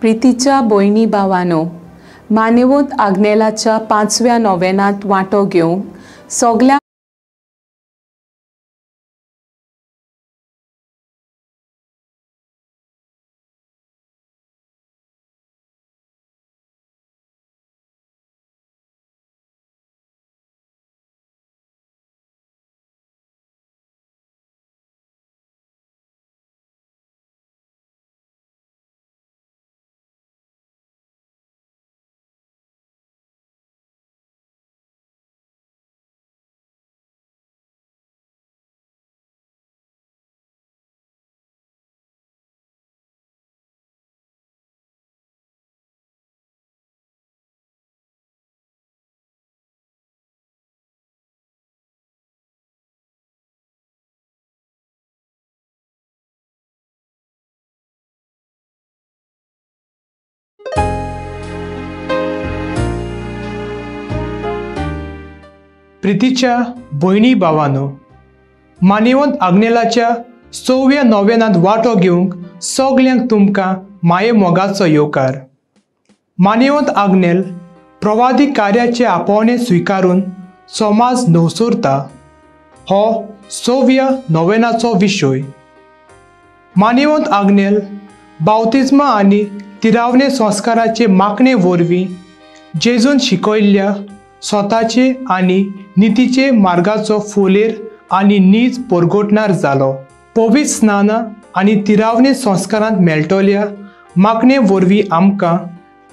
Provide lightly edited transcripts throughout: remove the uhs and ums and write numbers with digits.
प्रितीच्या भयणी भावानो, मानेवत आग्नेलाच्या 5व्या नोवेनांत वांटो घेवंक सगल्या प्रितीच्या भयणी भावानो, मानेवंत आग्नेलाच्या 6व्या नोवेनांत वांटो घेवंक सगल्यांक तुमकां माये मोगाचो येवकार. मानेवंत आग्नेल प्रवादी कार्याचे आपोवणें स्विकारून समाज नवसुरता हो 6व्या नोवेनाचो विशय. मानेवंत आग्नेल बावतिज्मा आनी तिरावणे संस्काराचे मागणे वरवीं जेजून शिकयल्ल्या स्वताचे आनी नितीचे मार्गाचो फुलेर आनी नीज परगटणार जालो. पवित्र स्नाना आनी तिरावणे संस्कारांत मेळटल्या मागणे वरवीं आमकां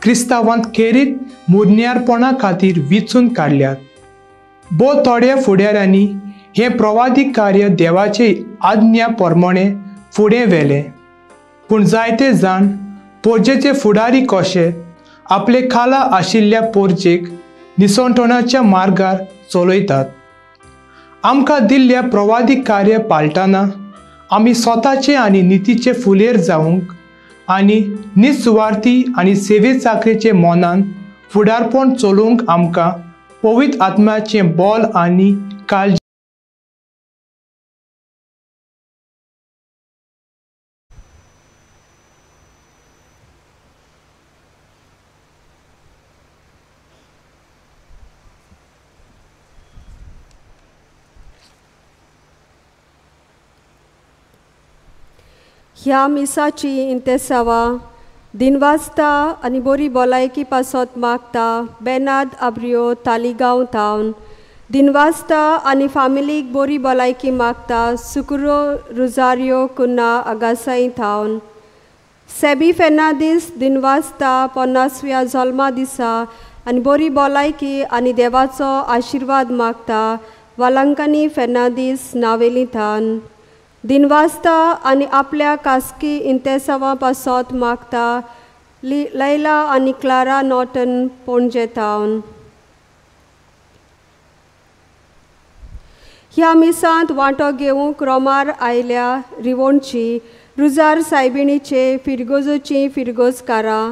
क्रिस्तांवांत खेरीत मुरन्यारपणा खातीर विचून काडल्यात. भोव थोड्या फुडाऱ्यांनी हें प्रवादी कार्य देवाचे आज्ञा प्रमाणे फुडें व्हेलें, पूण जायते जाण पोरजेचे फुडारी कशे आपले खाला आशिल्ल्या पोरजेक निसणटणाच्या मार्गार चलयतात. आमकां दिल्ल्या प्रवादी कार्य पाळटना आमी स्वताचे आनी नितीचे फुलेर जावंक आनी निसुवार्थी आनी सेवे चाकरेचे मनान फुडारपण चलोवंक आमकां पवित्र आत्म्याचें बल आनी काळजी ह्या मिसाची इंतेसावा दिनवाजता आनी बरी भलायकी पासत मागता बेनाद आब्रियो तालिगांव थावन. दिनवाजता आनी फामिलीक बरी भलायकी मागता सुक्रो रुजारियो कुन्ना आगासाई थावन. सेबी फेर्नादीस दिनवाजता 50व्या जल्मा दिसा आनी बरी भलायकी आनी देवाचो आशिर्वाद मागता वालांकानी फेर्नादीस नावेली थावन. दिनवाजता आनी आपल्या खासगी इंतेसांवा पासत मागता लैला आनी क्लारा नॉर्टन पणजे थावन. ह्या मिसांत वांटो घेवंक रोमार आयल्या रिवणची रुजार सायबिणीचे फिरगोजोची फिरगोजकारां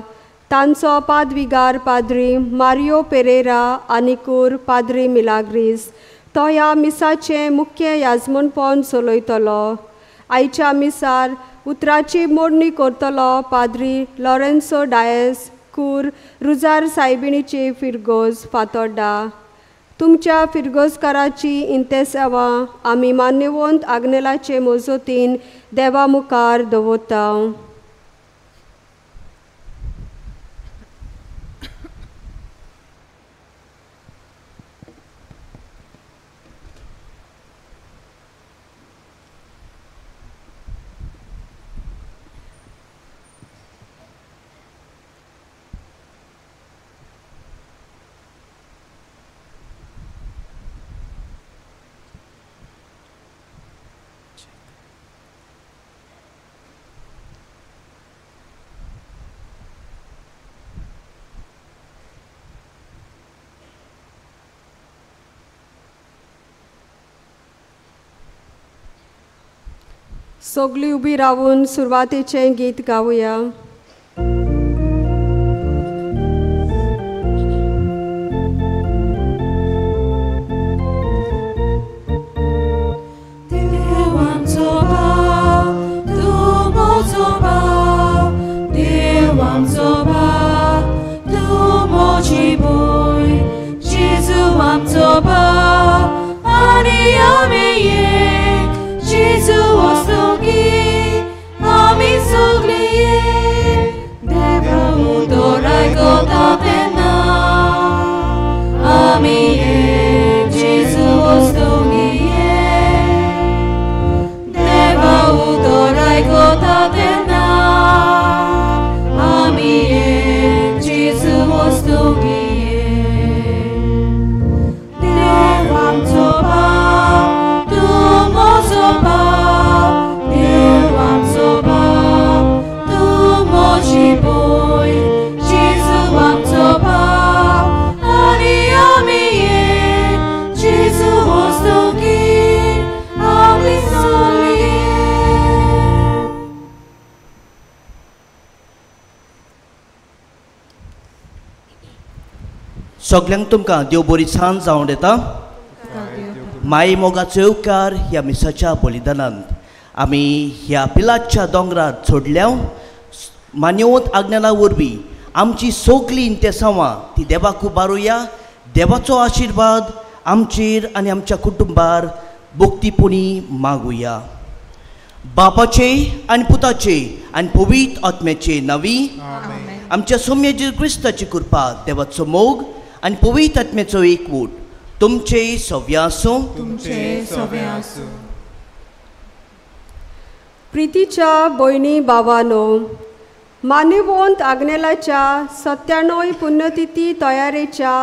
तांचो पादविगार पाद्री मारियो पेरेरा आनी कूर पाद्री मिलाग्रीस तो ह्या मिसाचें मुख्य याजमणपण चलयतलो. आयच्या मिसार उतराची मोडणी करतलो पाद्री लॉरेन्सो डायस कूर रुजार सायबिणीची फिरगोज फातोड्डा. तुमच्या फिरगोजकाराची इंतेसांवां आमी मान्यवंत आग्नेलाचे मजतीन देवा मुखार दवरता. सगळीं उबी रावून सुरवातेचें गीत गावया. देवांचो भाव तूं म्हजो भाव, देवांचो सगल्यांक तुमकां देव बरी सांज जावन येता. माई मोगाचो येवकार ह्या मिसाच्या बलिदानांत आमी ह्या पिलाच्या दोंगरार सोडल्या मान्यवंत आज्ञाना वरवीं आमची सगळीं इंतेसांवां ती देवाक उबारुया. देवाचो आशिर्वाद आमचेर आनी आमच्या कुटुंबार भक्तीपणी मागुया. बापाचे आनी पुताचे आनी पवित्र आत्म्याचे नांवी आमच्या सोम्या जेजू क्रिस्ताची कृपा, देवाचो मोग आनी पवित्र आत्म्याचो एकवट तुमचे सव्या आसूं. प्रितीच्या भयणी भावानो, मान्यवंत आग्नेलाच्या 97 पुण्यतिथी तयारेच्या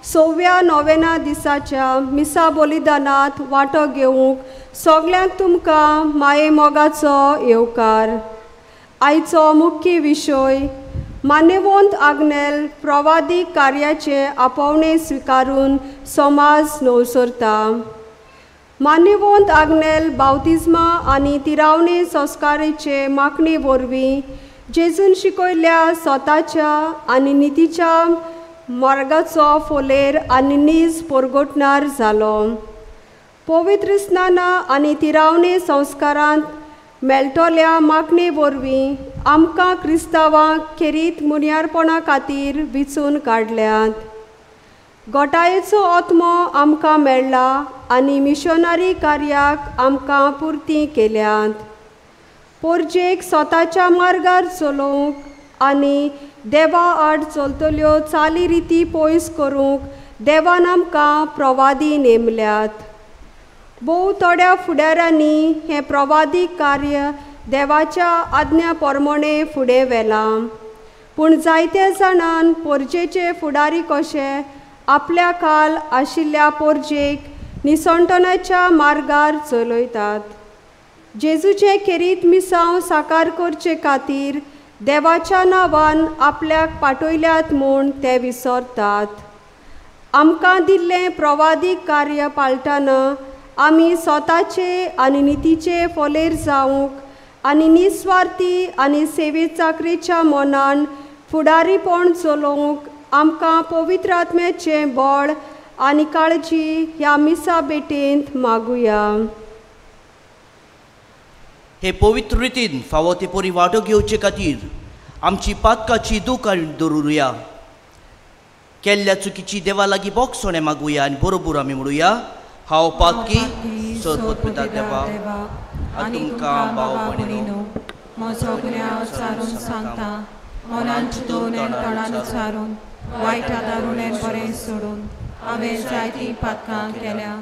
6व्या नोवेना दिसाच्या मिसा बलिदानांत वांटो घेवंक सगल्यांक तुमकां माये मोगाचो येवकार. आयचो मुख्य विशय मान्यवंत आग्नेल प्रवादीक कार्याचें आपोवणें स्विकारून समाज नवसरता. मान्यवंत आग्नेल बावतिज्मा आनी तिरावणी संस्काराचे मागणी वरवीं जेजून शिकयल्ल्या स्वताच्या आनी नितीच्या मार्गाचो फोलेर आनी नीज पोरगोटणार जालो. पवित्र स्नाना आनी तिरावणी संस्कारांत मेळटल्या मागणी वरवीं आमकां क्रिस्तांवांक खेरीत मुनियारपणा खातीर विचून काडल्यात. गोटायेचो आत्मो आमकां मेळ्ळा आनी मिशनरी कार्याक आमकां पुर्ती केल्यात. पोरजेक स्वताच्या मार्गार चलोवंक आनी देवा आड चलतल्यो चाली रिती पयस करूंक देवान आमकां प्रवादी नेमल्यात. भोव थोड्या फुडाऱ्यांनी हें प्रवादी कार्य देवाच्या आज्ञा प्रमाणे फुडें व्हेलां, पूण जायत्या जाणान पोरजेचे फुडारी कशे आपल्या खाल आशिल्ल्या पोरजेक निसणटणाच्या मार्गार चलयतात. जेजूचें खेरीत मिसांव साकार करचे खातीर देवाच्या नांवान आपल्याक पाठयल्यात म्हूण ते विसरतात. आमकां दिल्लें प्रवादीक कार्य पाळटना आमी स्वताचे आनी नितीचे फोलेर जावंक आनी निस्वार्थी आनी सेवे चाकरेच्या मनान फुडारीपण चलोवंक आमकां पवित्र आत्म्याचें बळ आनी काळजी ह्या मिसा भेटेंत मागुया. हे पवित्र रितीन फावो ते परी वांटो घेवचे खातीर आमची पातकाची दूख दवरुया. केल्ल्या चुकीची देवा लागीं बोगसणें मागुया आनी बरोबर आमी म्हणुया, हांव पातकी सरपत देवा आनी तुमकां भाव भयणीनो म्हजो गुन्यांव सारून सांगता, मनान चिंतून तोंडान उच्चारून वायट आदारून बरें सोडून हांवें जायतीं पातकां केल्या.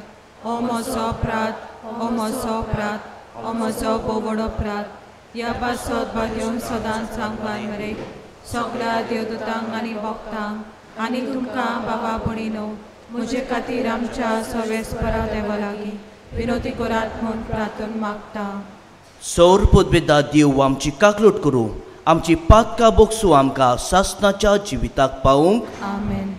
ओ म्हजो अपराध, ओ म्हजो अपराध, ओ म्हजो भोव अपराध. ह्या पासत भाग्योन सदांच सांगपाक मरे सगळ्या देवदूतांक आनी भक्तांक आनी तुमकां बाबा भयणीनो म्हजे खातीर आमच्या सर्वेस्परा देवा लागीं विनोती करात म्हूण प्रार्थना मागता. सौर पदवेदा देव आमची काकलूट करूं, आमची पातकां बोगसूं, आमकां सासणाच्या जिविताक पावूंक. आमेन.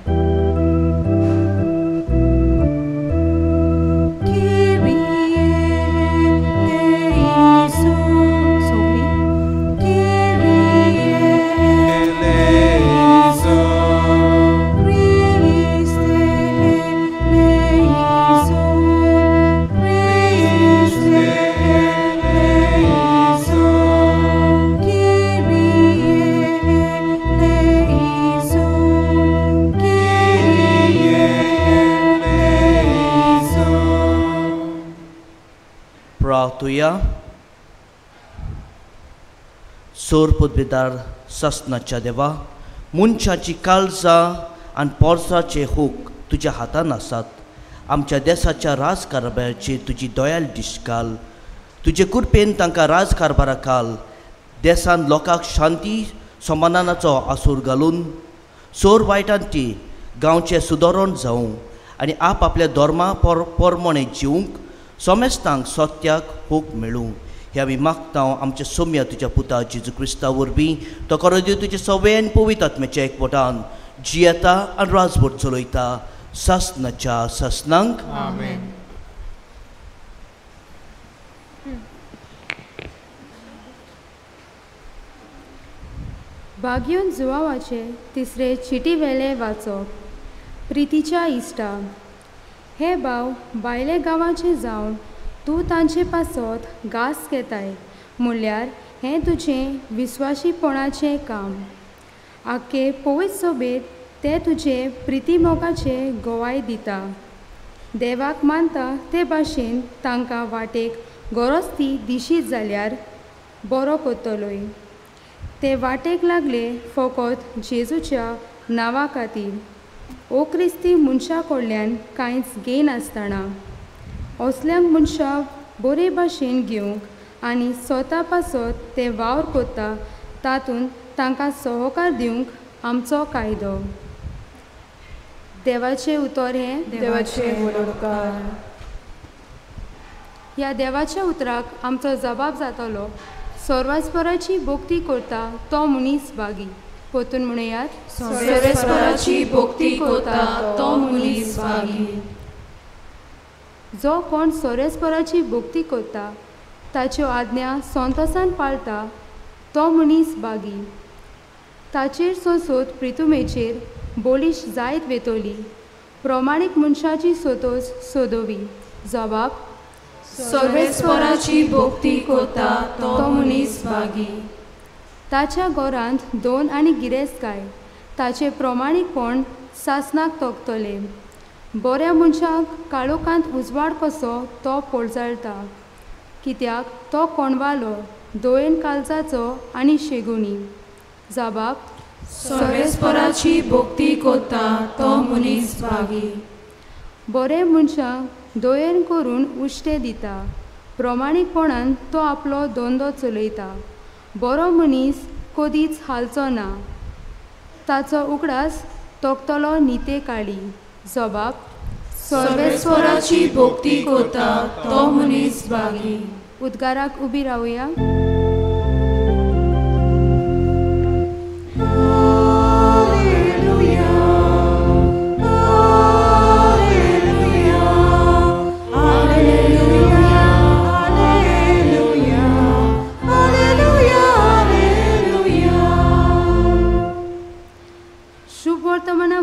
सोर पदवेदार सासणाच्या देवा, मनशाची काळजां आनी पोरसाचे हूक तुज्या हातान आसात. आमच्या देसाच्या राजकारभाराचेर तुजी दयाल दिश्ट घाल. तुजे कृपेन तांकां राजकारभारा घाल. देसान लोकांक शांती समाधानाचो आसूर घालून सोर वायटांती गांवचें सुदारण जावं आनी आप आपल्या धर्मा पोरमोणे जिवंक सोमेस्तांक सत्याक हूक मेळूं. हे आमी मागता आमच्या सोम्या तुज्या पुता जेजू क्रिस्ता वरवीं. तो करो देव तुजे सगळे आनी पवित्र आत्म्याच्या एकवटान जियेता आनी राजवट चलयता सासणाच्या सासणांक. आमेन. बागयोन जुवावाचे तिसरे चिटी वेले वाचप. प्रितीच्या इश्टा, हे भाव भायले गांवाचे जावन तूं तांचे पासत घास घेताय म्हणल्यार हें तुजें विस्वाशीपणाचें काम. आख्खे पवित्र सोबेत ते तुजे प्रितीमोगाचे गोवाय दिता. देवाक मानता ते भाशेन तांकां वाटेक गरज ती दिशीत जाल्यार बरो करतलोय. ते वाटेक लागले फकत जेजूच्या नांवा खातीर, ओ क्रिस्ती मनशा कडल्यान कांयच घेयनासतना. असल्यांक मनशाक बरे भाशेन घेवंक आनी स्वता पासत ते वावर करता तातूंत तांकां सहकार दिवंक आमचो कायदो. देवाचें उतर हें देवाचें उपकार. ह्या देवाच्या उतराक आमचो जबाब जातलो. सर्वेस्पराची भक्ती करता तो मनीस भागी. परतून म्हणयात, सर्वेस्पराची भक्ती करता तो मनीस भागी. जो कोण सर्वेस्पराची भक्ती करता, ताच्यो आज्ञा संतोसान पाळता तो मनीस भागी. ताचेर सोंसोत प्रितुमेचेर बोलीश जायत वेतोली. प्रमाणीक मनशाची सोतोस सोदोवी. जबाब, सर्वेस्पराची भक्ती करता तो मनीस भागी. ताच्या घरांत दोन आनी गिरेस्तकाय, ताचें प्रमाणीकपण सासणाक तोखतलें. बऱ्या मनशाक काळोखांत उजवाड कसो तो पोळजळटा, कित्याक तो कोणवालो, दोयेन काळजाचो आनी शेगुणी. जबाब, सर्वेस्पराची भक्ती करता तो मनीस भागी. बरे मनशाक दोयेन करून उश्टें दिता, प्रमाणीकपणान तो आपलो धंदो चलयता. बरो मनीस कदीच हालचो ना, ताचो उगडास तोखतलो निते काळी. जबाब, सर्वेस्पराची भक्ती करता तो मनीस भागी. उद्गाराक उबी रावया.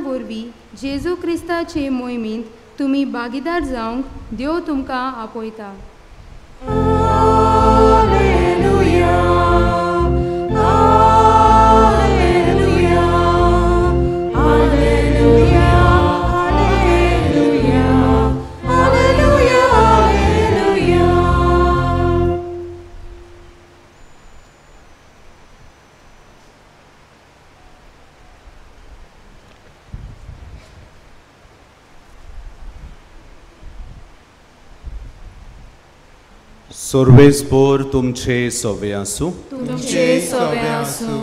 वरवीं जेजू क्रिस्ताचे मोहिमेंत तुमी भागीदार जावंक देव तुमकां आपयता. सर्वेस्पोर तुमचे सवे आसूं. तुमचे सवे आसूं.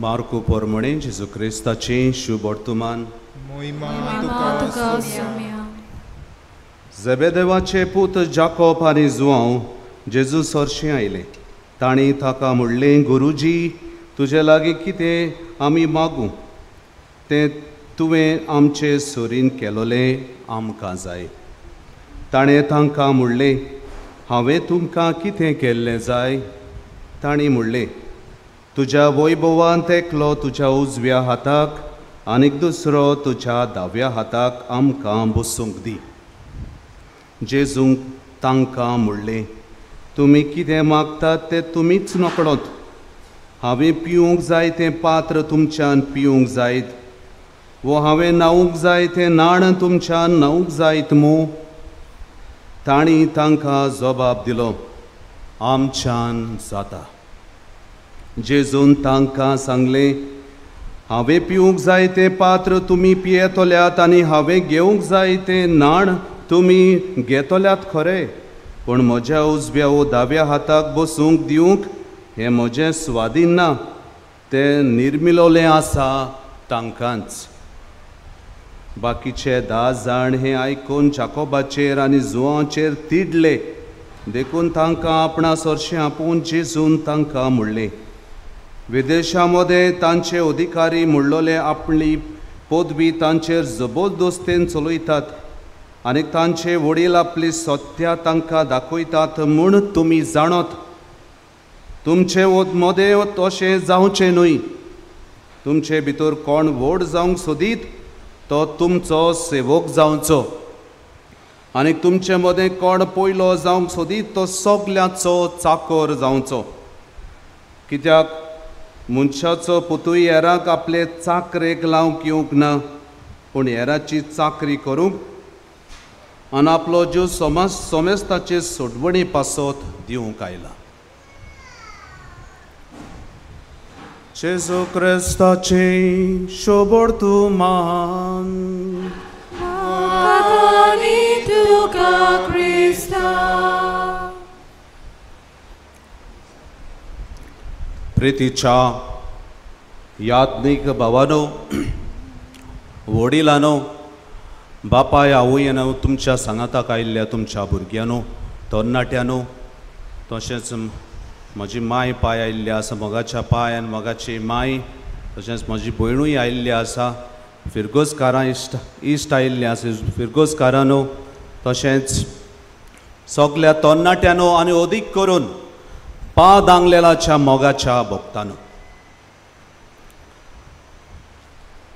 मार्कू पोरमणे जेजू क्रिस्ताचें शुभ वर्तमान. मोहिमा तुका आसूं. जेबेदेवाचे पूत जाकोब आनी जुआंव जेजू सरशीं आयले. तांणी ताका म्हणलें, गुरुजी, तुजे लागीं कितें आमी मागूं तें तुवें आमचे सुरीन केलोलें आमकां जाय. ताणें तांकां म्हणलें, हांवें तुमकां कितें केल्लें जाय? तांणी म्हणलें, तुज्या वैभवांत एकलो तुज्या उजव्या हाताक आनीक दुसरो तुज्या दाव्या हाताक आमकां बसूंक दी. जेजूंक तांकां म्हणलें, तुमी कितें मागतात तें तुमीच नकळत. हांवें पिवंक जाय तें पात्र तुमच्यान पिवंक जायत, वो हांवें न्हावंक जाय तें न्हाण तुमच्यान न्हावंक जायत मू? तांणी तांकां जबाब दिलो, आमच्यान जाता. जेजून तांकां सांगलें, हांवें पिवंक जाय तें पात्र तुमी पियेतल्यात आनी हांवें घेवंक जाय तें न्हाण तुमी घेतल्यात खरें, पूण म्हज्या उजव्या वो दाव्या हाताक बसूंक दिवंक हें म्हजें स्वाधीन ना, तें निर्मिलोलें आसा तांकांच. बाकीचे 10 जाण हें आयकून जाकोबाचेर आनी जुआंचेर तिडले. देखून तांकां आपणा सरशें आपोवन जेजून तांकां म्हणलें, विदेशां मदें तांचे अधिकारी म्हणलोले आपली पदवी तांचेर जबरदस्तेन चलयतात आनी तांचे वडील आपली सत्या तांकां दाखयतात म्हूण तुमी जाणत. तुमचे मदें तशें जावचें न्हय. तुमचे भितर कोण व्हड जावंक सोदीत तो तुमचो सेवक जावचो आनी तुमचे मदें कोण पयलो जावंक सोदीत तो सगल्यांचो चाकर जावचो. कित्याक मनशाचो पुतूय हेरांक आपले चाकरेक लावंक येवंक ना, पूण हेराची चाकरी करूंक आनी आपलो जीव समाज समेस्ताचे सोडवणी पासत दिवंक आयला. जेजू क्रिस्ताचे शोबोर तूं मान. प्रितीच्या याज्ञीक भावानो, वडिलानो, बापाय आवयनो, तुमच्या सांगाताक आयिल्ल्या तुमच्या भुरग्यांनो, तरणाट्यांनो, तशेंच म्हजी माय पाय आयिल्ली आसा, मोगाच्या पाय आनी मोगाची माय, तशेंच म्हजी भयणूय आयिल्ली आसा, फिरगोजकारां इश्ट आयिल्ली आसा, फिरगोजकारांनो, तशेंच सगल्या तरणाट्यांनो आनी अदीक करून पाद आंगलेलाच्या मोगाच्या भक्तानो.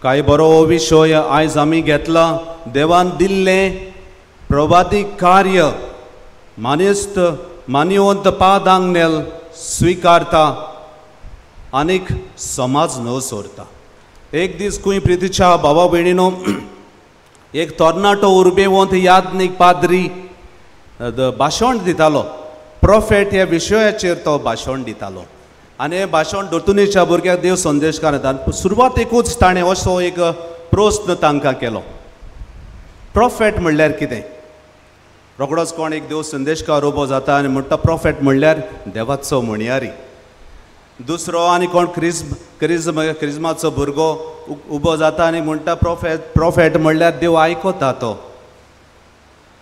कांय बरो विशय आयज आमी घेतला. देवान दिल्लें प्रवादीक कार्य मानेस्त मानिवंत पाद आंगनेल स्विकारता आनीक समाज न सोरता. एक दीस खंय प्रितीच्या भावा भयणीनो एक तरणाटो उर्बेवंत याज्ञीक पाद्री भाशण दितालो. प्रोफेट ह्या विशयाचेर तो भाशण दितालो आनी हें भाशण दोतुनीच्या भुरग्याक देव संदेशकार येता. सुरवातेकूच ताणें असो एक प्रस्न तांकां केलो, प्रोफेट म्हणल्यार कितें? रोखडोच कोण एक देव संदेशकार उबो जाता आनी म्हणटा प्रोफेट म्हणल्यार देवाचो म्हणयारी. दुसरो आनी कोण क्रिज्माचो भुरगो उबो जाता आनी म्हणटा प्रोफेट म्हणल्यार देव आयकता तो.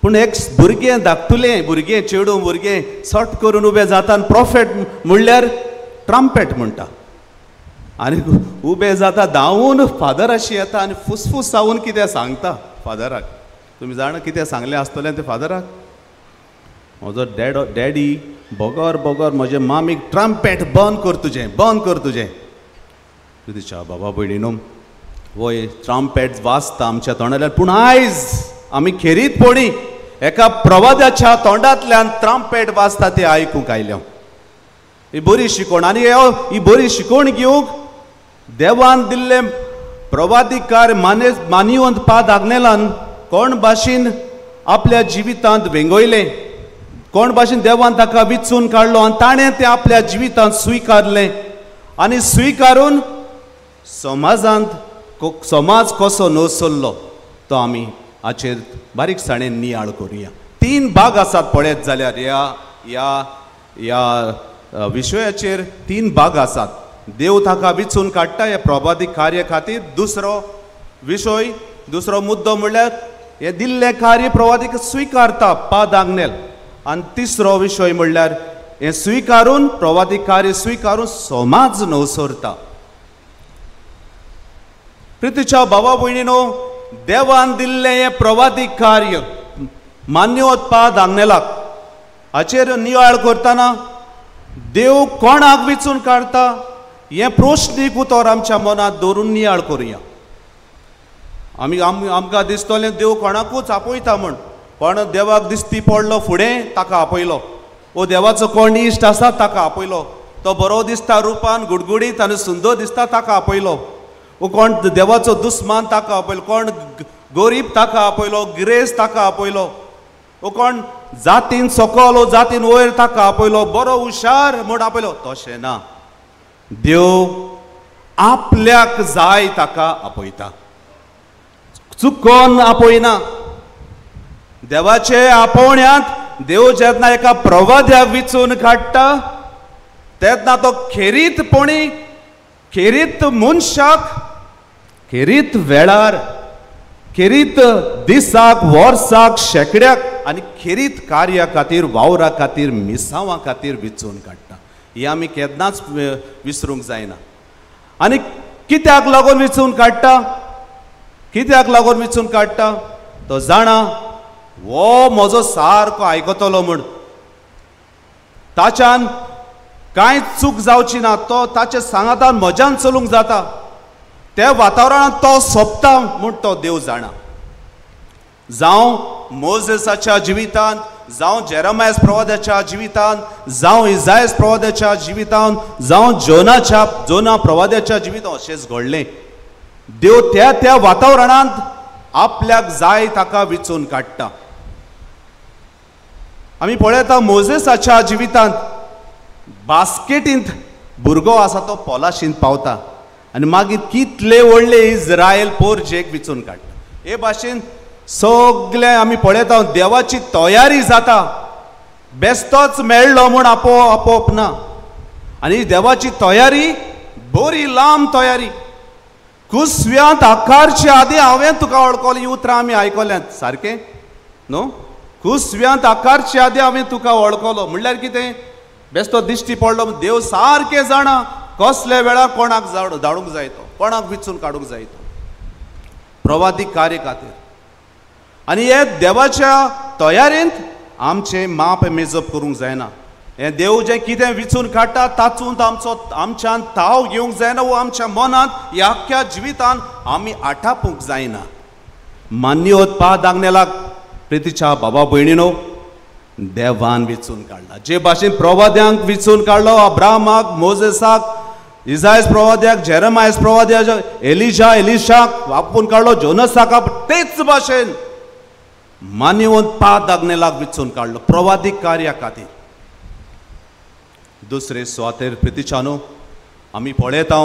पूण एक भुरगें धाकटुलें भुरगें चेडूं भुरगें सट करून उबें जाता आनी प्रोफेट म्हणल्यार ट्रम्पेट म्हणटा आनी उबें जाता धांवून फादराशी येता आनी फुसफुसावून कितें सांगता फादराक. तुमी जाणा कितें सांगलें आसतलें तें फादराक? म्हजो डॅडी बगर बगर म्हजे मामीक ट्रम्पेट बंद कर तुजें, बंद कर तुजें. तुज्या बाबा भयणीनो, वय ट्रम्पेट वाजता आमच्या तोंडांतल्यान, पूण आयज आमी खेरीतपणी एका प्रवादाच्या तोंडांतल्यान ट्रम्पेट वाजता तें आयकूंक आयल्या. ही बरी शिकवण आनी ही बरी शिकवण घेवंक देवान दिल्लें प्रवाधिकार मानिवंत पाद आग्नेलान कोण भाशेन आपल्या जिवितांत वेंगयलें, कोण भाशेन देवान ताका विचून काडलो आनी ताणें तें आपल्या जिवितांत स्विकारलें आनी स्विकारून समाजांत समाज कसो नसरलो तो आमी हाचेर बारीकसाणेन नियाळ करुया. तीन भाग आसात पळयत जाल्यार ह्या ह्या ह्या विशयाचेर तीन भाग आसात. देव ताका विचून काडटा ह्या प्रभादीक कार्य खातीर. दुसरो विशय, दुसरो मुद्दो म्हणल्यार हें दिल्लें कार्य प्रवादीक स्विकारता पाद आग्नेल. आनी तिसरो विशय म्हणल्यार हें स्विकारून प्रवादीक कार्य स्विकारून समाज नवसरता. प्रितीच्या भावा भयणीनो, देवान दिल्लें हें प्रवादीक कार्य मान्यवत पाद आग्नेलाक हाचेर नियाळ करतना देव कोणाक विचून काडटा हें प्रश्नीक उतर आमच्या मनांत दवरून नियाळ करुया. आमी आमकां दिसतलें देव कोणाकूच आपयता म्हूण, कोण देवाक दिसती पडलो फुडें ताका आपयलो, ओ देवाचो कोण इश्ट आसा ताका आपयलो, तो बरो दिसता रुपान गुडगुडीत आनी सुंदर दिसता ताका आपयलो, ओ कोण देवाचो दुस्मान ताका आपयलो, कोण गरीब ताका आपयलो, गिरेस्त ताका आपयलो, ओ कोण जातीन सकल ओ जातीन वयर ताका आपयलो, बरो हुशार म्हूण आपयलो. तशें ना, देव आपल्याक जाय ताका आपयता, चुकोन आपयना. देवाचे आपोवण्यांत देव जेन्ना एका प्रवाद्याक विचून काडटा तेन्ना तो खेरीतपणी खेरीत मनशाक खेरीत वेळार खेरीत दिसाक वर्साक शेंकड्याक आनी खेरीत कार्या खातीर वावरा खातीर मिसांवा खातीर विचून काडटा. हें आमी केन्नाच विसरूंक जायना. आनी कित्याक लागून विचून काडटा, कित्याक लागून विचून काडटा? तो जाणा वो म्हजो सारको आयकतलो म्हूण, ताच्यान कांय चूक जावची ना, तो ताचे सांगातान म्हज्यान चलूंक जाता, त्या वातावरणांत तो सोंपता म्हूण तो देव जाणा. जावं मोजेसाच्या जिवितांत, जावं जेरमायस प्रवाद्याच्या जिवितांत, जावं इजायस प्रवाद्याच्या जिवितांत, जावं जोना प्रवाद्याच्या जिवितांत अशेंच घडलें. देव त्या त्या वातावरणांत आपल्याक जाय ताका विचून काडटा. आमी पळयता मोजेसाच्या जिवितांत बास्केटींत भुरगो आसा तो पोलाशींत पावता आनी मागीर कितले व्हडले इज्रायल पोरजेक विचून काडटा. हे भाशेन सगळे आमी पळयता देवाची तयारी जाता. बेस्तोच मेळ्ळो म्हूण आपोआप ना. आनी देवाची तयारी बरी लांब तयारी. कुसव्यांत आकारचे आदी हांवें तुका वळखलो, ही उतरां आमी आयकल्यांत सारकें न्हू. कुसव्यांत आकारचे आदी हांवें तुका वळखलो म्हणल्यार कितें? बेस्तो दिश्टी पडलो. देव सारकें जाणा कसल्या वेळार कोणाक धाडूंक जाय तो, कोणाक विचून काडूंक जाय तो प्रवादीक कार्य खातीर. आनी हे देवाच्या तयारेंत आमचें माप मेजप करूंक जायना. हें देव जें कितें विचून काडटा तातूंत आमचो आमच्यान ताव घेवंक जायना वो आमच्या मनांत ह्या आख्ख्या जिवितान आमी आटापूंक जायना. मान्यवत पाद आग्नेलाक प्रितीच्या बाबा भयणीनो देवान विचून काडला. जे भाशेन प्रवाद्यांक विचून काडलो, अब्राहमाक, मोजेसाक, इजायस प्रवाद्याक, जेरमायस प्रवाद्याक, एलिजा एलिशाक वापून काडलो, जोनसाक, तेच भाशेन मान्यवंत पाद आग्नेलाक विचून काडलो प्रवादीक कार्या खातीर. दुसरे सुवातेर प्रितीच्यानो आमी पळयता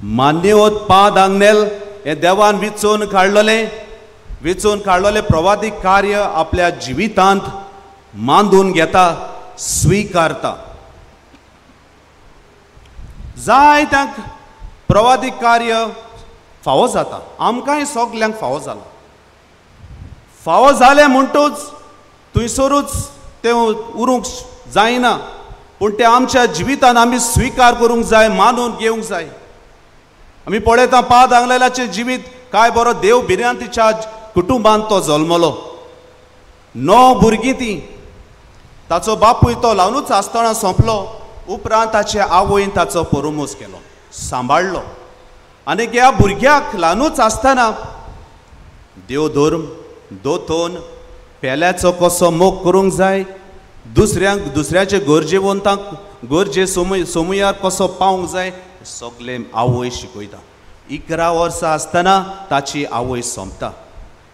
मान्यवंत पाद आग्नेल हे देवान विचून काडलेलें, विचून काडलेलें प्रवादीक कार्य आपल्या जिवितांत मांदून घेता, स्विकारता. जाय त्या प्रवादीक कार्य फावो जाता. आमकांय सगल्यांक फावो जाला. फावो जालें म्हणटूच थंयसरूच तें उरूंक जायना, पूण तें आमच्या जिवितान आमी स्विकार करूंक जाय, मानून घेवंक जाय. आमी पळयता पाद आंगलेलाचें जिवीत काय बरो देव भिरांतीच्या कुटुंबांत तो जल्मलो. 9 भुरगीं तीं. ताचो बापूय तो ल्हानूच आसतना सोंपलो. उपरांत ताचे आवयन ताचो परोमोस केलो, सांबाळ्ळो. आनी ह्या भुरग्याक ल्हानूच आसतना देव धर्म दोतोन पेल्याचो कसो मोग करूंक जाय, दुसऱ्यांक दुसऱ्याचे गरजेवंतांक गरजे सोमुयार कसो पावंक जाय सगलें आवय शिकयता. 11 वर्सां आसतना ताची आवय सोंपता.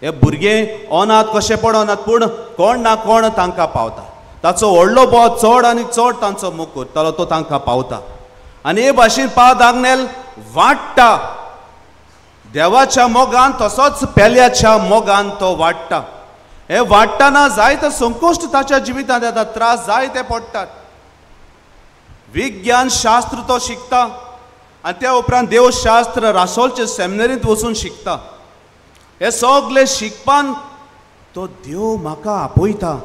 हे भुरगे अनाथ कशें पडनात, पूण कोण ना कोण तांकां पावता. ताचो व्हडलो बोव चड आनी चड तांचो मोग करतालो, तो तांकां पावता. आनी हे भाशेन पाद आग्नेल वाडटा देवाच्या मोगान, तसोच पेल्याच्या मोगान तो वाडटा. हे वाडटना जायते संकश्ट ताच्या जिवितांत येता, त्रास जायते पडटात. विज्ञान शास्त्र तो शिकता आनी त्या उपरांत देवशास्त्र रासोलचे सेमिनरींत वचून शिकता. हे सगळे शिकपान तो देव म्हाका आपयता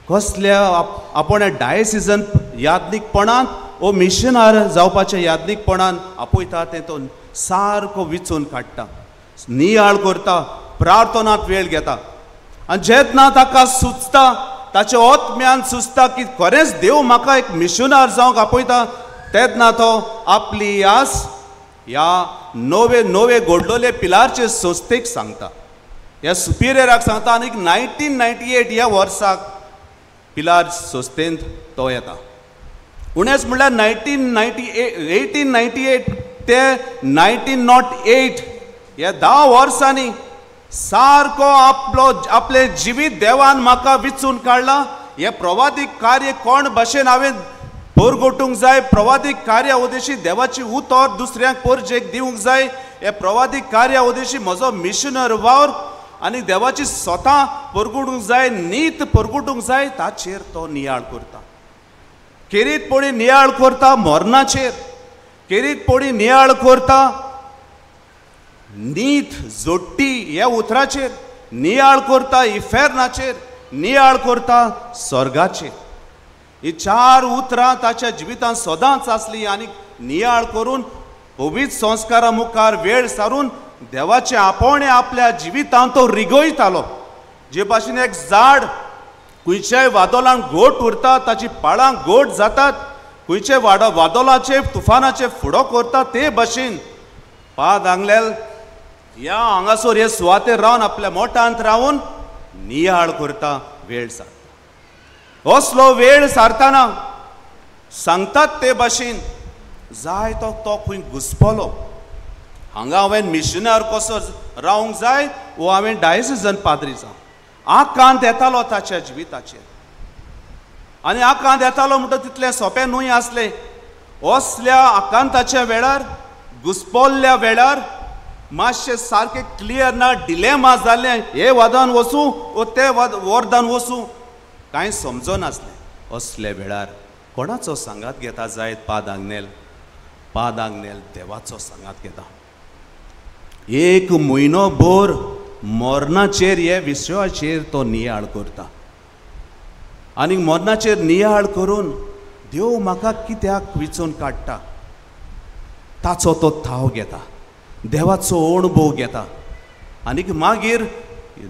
कसल्या आपण डायसिजन यादनीकपणान वो मिशनार जावपाच्या यादनीकपणान आपयता तें तो सारको विचून काडटा, नियाळ करता, प्रार्थनांत वेळ घेता. आनी जेन्ना ताका सुचता, ताचें आत्म्यान सुचता की खरेंच देव म्हाका एक मिशनार जावंक आपयता, तेन्ना तो आपली आस ह्या नवे नवे घडलेले पिलारचे संस्थेक सांगता, ह्या सुपिरियराक सांगता. आनी 1998 ह्या वर्साक पिलार संस्थेंत तो येता. उणेच म्हणल्यार 1898 ते 1908 ह्या 10 वर्सांनी सारको आपलो आपलें जिवीत देवान म्हाका विचून काडला. हें प्रवादीक कार्य कोण भाशेन हांवें पोरगोटूंक जाय, प्रवादीक कार्या उद्देशी देवाची उतर दुसऱ्यांक पोरजेक दिवंक जाय, हे प्रवादीक कार्या उद्देशी म्हजो मिशनर वावर आनी देवाची स्वता पोरगुटूंक जाय, नीत पोरगुटूंक जाय, ताचेर तो नियाळ करता. केरीत पोळी नियाळ करता मरणाचेर, केरीत पोळी नियाळ करता नीत जोडटी ह्या उतराचेर, नियाळ करता इफेर्नाचेर, नियाळ करता स्वर्गाचेर. ही 4 उतरां ताच्या जिवितांत सदांच आसली. आनी नियाळ करून पवित्र संस्कारा मुखार वेळ सारून देवाचें आपोवणें आपल्या जिवितांत तो रिगयतालो. जे भाशेन एक झाड खंयच्याय वादोलान घोट उरता, ताची पाळां घोट जातात, खंयच्याय वादोलाचे तुफानाचे फुडो करता, ते भाशेन पाद आंगलेल ह्या हांगासर हे सुवातेर रावन आपल्या मोठांत रावन नियाळ करता, वेळ सारता. असलो वेळ सारतना सांगतात ते भाशेन जाय तो तो खंय घुसपलो. हांगा हांवें मिशनर कसो रावंक जाय वो हांवें डायसिजन पाद्री जावं. आकांत येतालो ताच्या जिविताचेर आनी आकांत येतालो म्हणटा तितलें सोंपें न्हय आसलें. असल्या आकांताच्या वेळार, घुसपल्ल्या वेळार मातशें सारकें क्लियर ना, डिलेमा जालें, हे वादान वचूं वो ते वरदान वचूं कांय समजनासलें. असल्या वेळार कोणाचो सांगात घेता जायत पाद आंगनेल? पाद आंगनेल देवाचो सांगात घेता. एक म्हयनो भर मरणाचेर हे विशयाचेर तो नियाळ करता आनी मरणाचेर नियाळ करून देव म्हाका कित्याक विचून काडटा ताचो तो थाव घेता, देवाचो अणभव घेता. आनी मागीर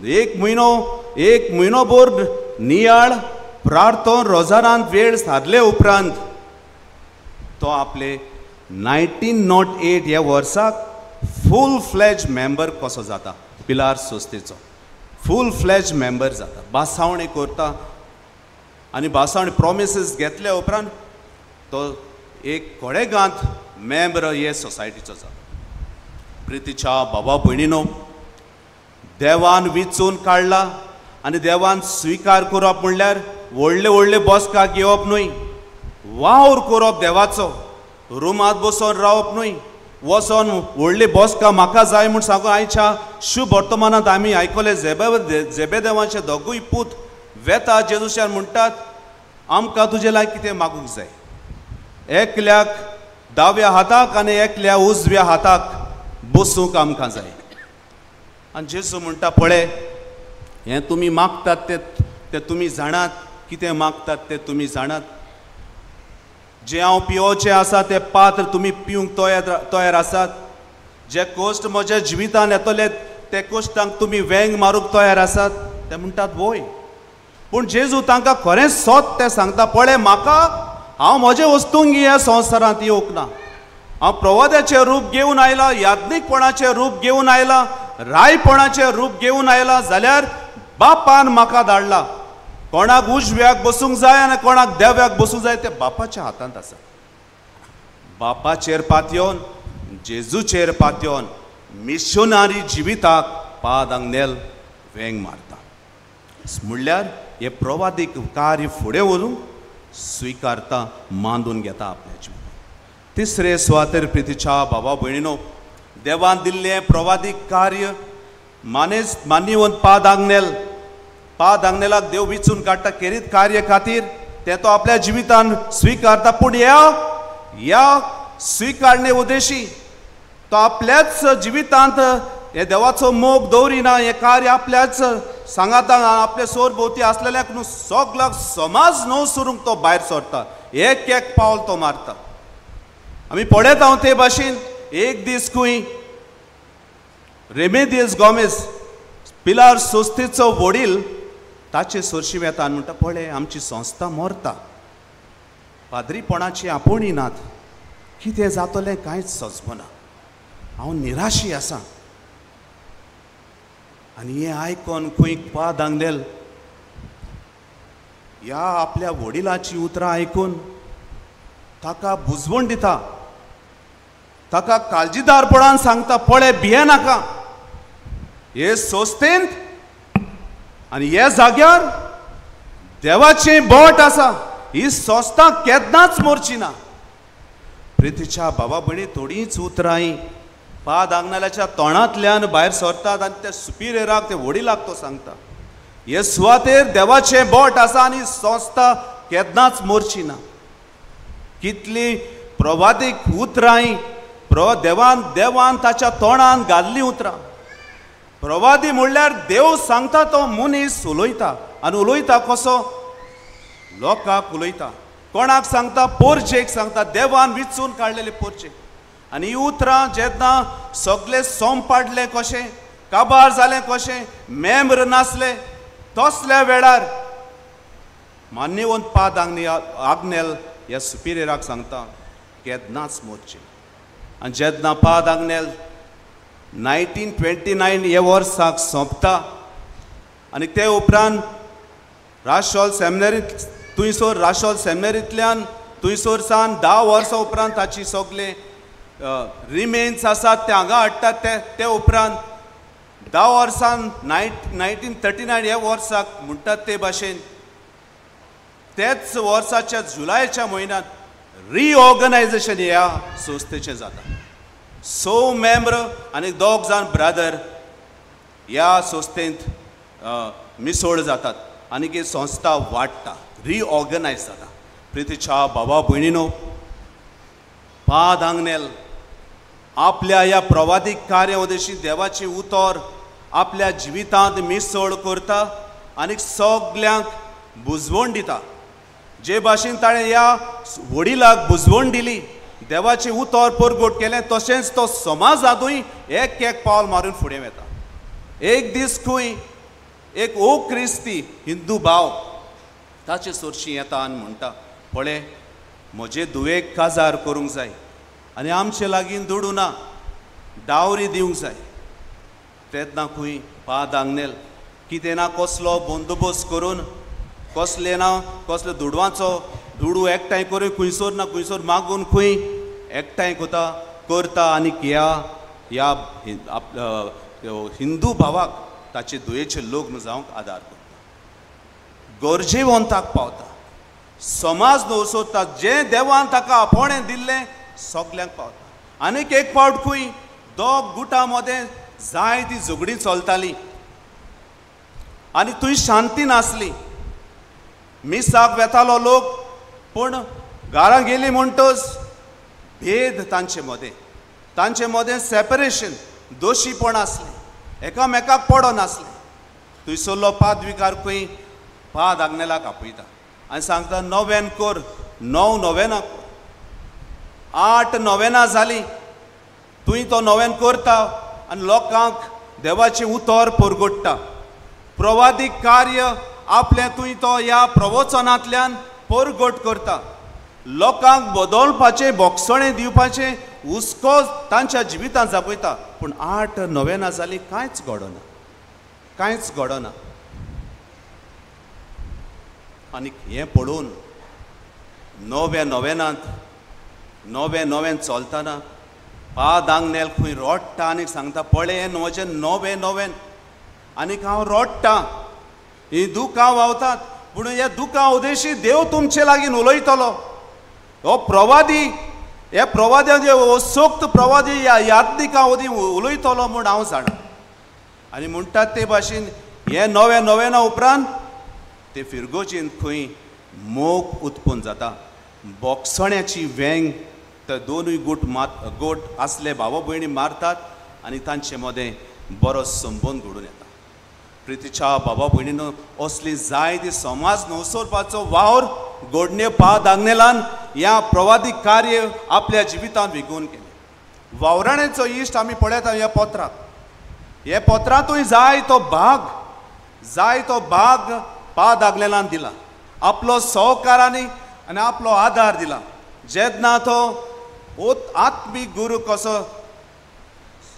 एक म्हयनो भर नियाळ प्रार्थन रोजारांत वेळ सारले उपरांत तो आपले 1908 ह्या वर्साक फूल फ्लॅज मेंबर कसो जाता, पिलार संस्थेचो फूल फ्लॅज मेंबर जाता. बासावणी करता आनी बासावणी प्रोमिसीस घेतल्या उपरांत तो एक कोडेगांत मेंबर हे सोसायटीचो जाता. प्रितीच्या बाबा भयणीनो, देवान विचून काडला आनी देवान स्विकार करप म्हणल्यार व्हडले व्हडले बसका घेवप न्हय, वावर करप देवाचो, रुमांत बसोन रावप न्हय, वचोन व्हडली बसका म्हाका जाय म्हूण सांगून. आयच्या शुभ वर्तमानांत आमी आयकले झेबेदेवाचे दोगूय पूत वेता जेजूशान म्हणटात आमकां तुजे लागीं कितें मागूंक जाय, एकल्याक दाव्या हाताक आनी एकल्या उजव्या हाताक बसूंक आमकां जाय. आनी जेजू म्हणटा पळय हें तुमी मागतात ते तुमी जाणात, कितें मागतात ते तुमी जाणात, जें हांव पिवचें आसा तें पात्र तुमी पिवंक तयार आसात, जे कश्ट म्हज्या जिवितान येतले ते कश्टांक तुमी वेंग मारूंक तयार आसात. ते म्हणटात वय. पूण जेजू तांकां खरेंच सोत तें सांगता, पळय म्हाका हांव म्हजे वस्तूंक ह्या संवसारांत येवंक ना, हांव प्रवाद्याचें रूप घेवन आयला, याज्ञीकपणाचें रूप घेवन आयला, रायपणाचें रूप घेवन आयला, जाल्यार बापान म्हाका धाडला. कोणाक उजव्याक बसूंक जाय आनी कोणाक देव्याक बसूंक जाय तें बापाच्या हातांत आसा. बापाचेर पातयेवन, जेजूचेर पातयेवन मिशनारी जिविताक पाद आंगनेल वेंग मारता. म्हणल्यार हे प्रवादीक कार्य फुडें व्हरूंक स्विकारता, मांदून घेता आपल्या जिवितांत. तिसरे सुवातेर प्रितीच्या बाबा भयणीनो, देवान दिल्लें प्रवादीक कार्य मान्यवंत पाद आंगनेल, पाद आंगनेलाक देव विचून काडटा खेरीत कार्य खातीर, तें तो आपल्या जिवितान स्विकारता. पूण ह्या स्विकारणे उद्देशी तो आपल्याच जिवितांत हे देवाचो मोग दवरिना, हें कार्य आपल्याच सांगाता आपले सोर भोंवती आसलेल्याक न्हू सगळ्याक समाज न्हू सरूंक तो भायर सरता, एक एक पावल तो मारता. आमी पळयता हांव ते भाशेन एक दीस खंय रेमेदियस गोमेज पिलार संस्थेचो वडील ताचे सरशी वेता आनी म्हणटा पळय आमची संस्था मरता, पाद्रीपणाची आपोवणी नात, कितें जातलें कांयच सजमना, हांव निराशी आसा. आनी हें आयकोन खंय पाद आंगलेल ह्या आपल्या वडिलाची उतरां आयकून ताका बुजवण दिता, ताका काळजीदारपणान सांगता पळय भियेनाका, हे संस्थेंत आनी हे जाग्यार देवाचें बोट आसा, ही संस्था केन्नाच मरची ना. प्रितीच्या बाबा भयणी, थोडींच उतरां पाद आंगणाच्या तोंडांतल्यान भायर सरतात आनी त्या सुपिरियराक, ते वडिलाक तो सांगता हे सुवातेर देवाचें बोट आसा आनी संस्था केन्नाच मरची ना. कितली प्रवादीक उतरां देवान देवान ताच्या तोंडान घाल्लीं उतरां. प्रवादी म्हणल्यार देव सांगता तो मनीस उलयता, आनी उलयता कसो? लोकांक उलयता. कोणाक सांगता? पोरचेक सांगता, देवान विचून काडलेले पोरचेक. आनी ही उतरां जेन्ना सगळे सोम पाडले कशें, काबार जालें कशें, मेंबर नासले, तसल्या वेळार मान्यवंत पाद आग्नेल ह्या सुपिरियराक सांगता केन्नाच मोरचें. आनी जेन्ना पाद आग्नेल 1929 हे वर्साक सोंपता आनी ते उपरांत राशोल सेमिनरींत थंयसर राशोल सेमिनरींतल्यान थंयसर सावन 10 वर्सां उपरांत ताची सगळे रिमेन्स आसात ते हांगा हाडटात. ते उपरांत 10 वर्सान 1939 ह्या वर्साक म्हणटात ते भाशेन तेच वर्साच्या जुलयाच्या म्हयन्यांत रिऑर्गनायजेशन ह्या संस्थेचें जाता. 6 मेंबर आनी 2 जाण ब्रादर ह्या संस्थेंत मिसळ जातात आनी ही संस्था वाडटा, रिऑर्गनायज जाता. प्रितीच्या बाबा भयणीनो, पाद आंगनेल आपल्या ह्या प्रवादीक कार्य उद्देशी देवाची उतर आपल्या जिवितांत मिसळ करता आनी सगल्यांक बुजवण दिता. जे भाशेन ताणें ह्या वडिलाक बुजवण दिली, देवाचें उतर परगट केलें, तशेंच तो समाजांतूय एक एक पावल मारून फुडें वता. एक दीस खंय एक ओ क्रिस्ती हिंदू भाव ताचे सरशी येता आनी म्हणटा, पळय म्हजे धुवेक काजार करूंक जाय आनी आमचे लागीं दुडू ना, डावरी दिवंक जाय. तेन्ना खंय पाद आंगनेल कितें ना कसलो बंदोबस्त करून, कसले ना कसले दुडवांचो दुडू एकठांय करून खंयसर ना खंयसर मागून खंय एकठांय करता आनी ह्या ह्या हिंदू भावाक ताचे दुयेचें लग्न जावंक आदार करता, गरजेवंताक पावता, समाज न्हू सोदता, जें देवान ताका आपोवणें दिल्लें सगल्यांक पावता. आनीक एक फावट खंय 2 गुटां मदें जायती झगडीं चलतालीं आनी थंय शांती नासली. मिसाक वेतालो लोक, पूण घरां गेली म्हणटच भेद तांचे मदें, तांचे मदें सेपरेशन, दोशीपण आसलें, एकामेकाक पडनासलें. थंयसरलो पादविकार खंय पाद आग्नेलाक आपयता आनी सांगता, नोवेन कर, 9 नोवेनां कर. 8 नोवेनां जालीं, तुवें तो नोवेन करता आनी लोकांक देवाचें उतर परगट्टा. प्रवादीक कार्य आपलें तुवें तो ह्या प्रवचनांतल्यान परगट करता. लोकांक बदलपाचें, बोगसणें दिवपाचें हुस्को तांच्या जिवितांत जागयता. पूण 8 नोवेनां जालीं, कांयच घडना, कांयच घडना. आनी हें पळोवन 9व्या नोवेनांत 9वें नोवेन चलतना पाद आंगनेल खंय रडटा आनी सांगता, पळय हें म्हजें 9वें नोवेन आनीक हांव रडटा, हीं दुकां व्हांवतात, पूण ह्या दुकां उदेशी देव तुमचे लागीं उलयतलो. हो प्रवादी, ह्या प्रवाद्या हो सोक्त प्रवादी ह्या यादनिकां वदी उलयतलो म्हूण हांव जाणा. आनी म्हणटात ते भाशेन हे 9व्या नोवेना उपरांत ते फिरगोजेंत खंय मोग उत्पन्न जाता. बोगसण्याची वेंग ते 2 गोट गोट आसले भाव भयणी मारतात आनी तांचे मदें बरो संबंद घडून येता. प्रितीच्या बाबा भयणीनो, असली जायती समाज न्हवसरपाचो वावर गोडणे पाद आग्नेलान ह्या प्रवादीक कार्य आपल्या जिवितांत विगोवन केलें. वावराणेचो इश्ट आमी पळयता ह्या पत्राक, ह्या पत्रांतूय जाय तो भाग, जाय तो भाग पाद आग्नेलान दिला, आपलो सहकारांनी आनी आपलो आदार दिला. जेन्ना तो आत्मीक गुरू कसो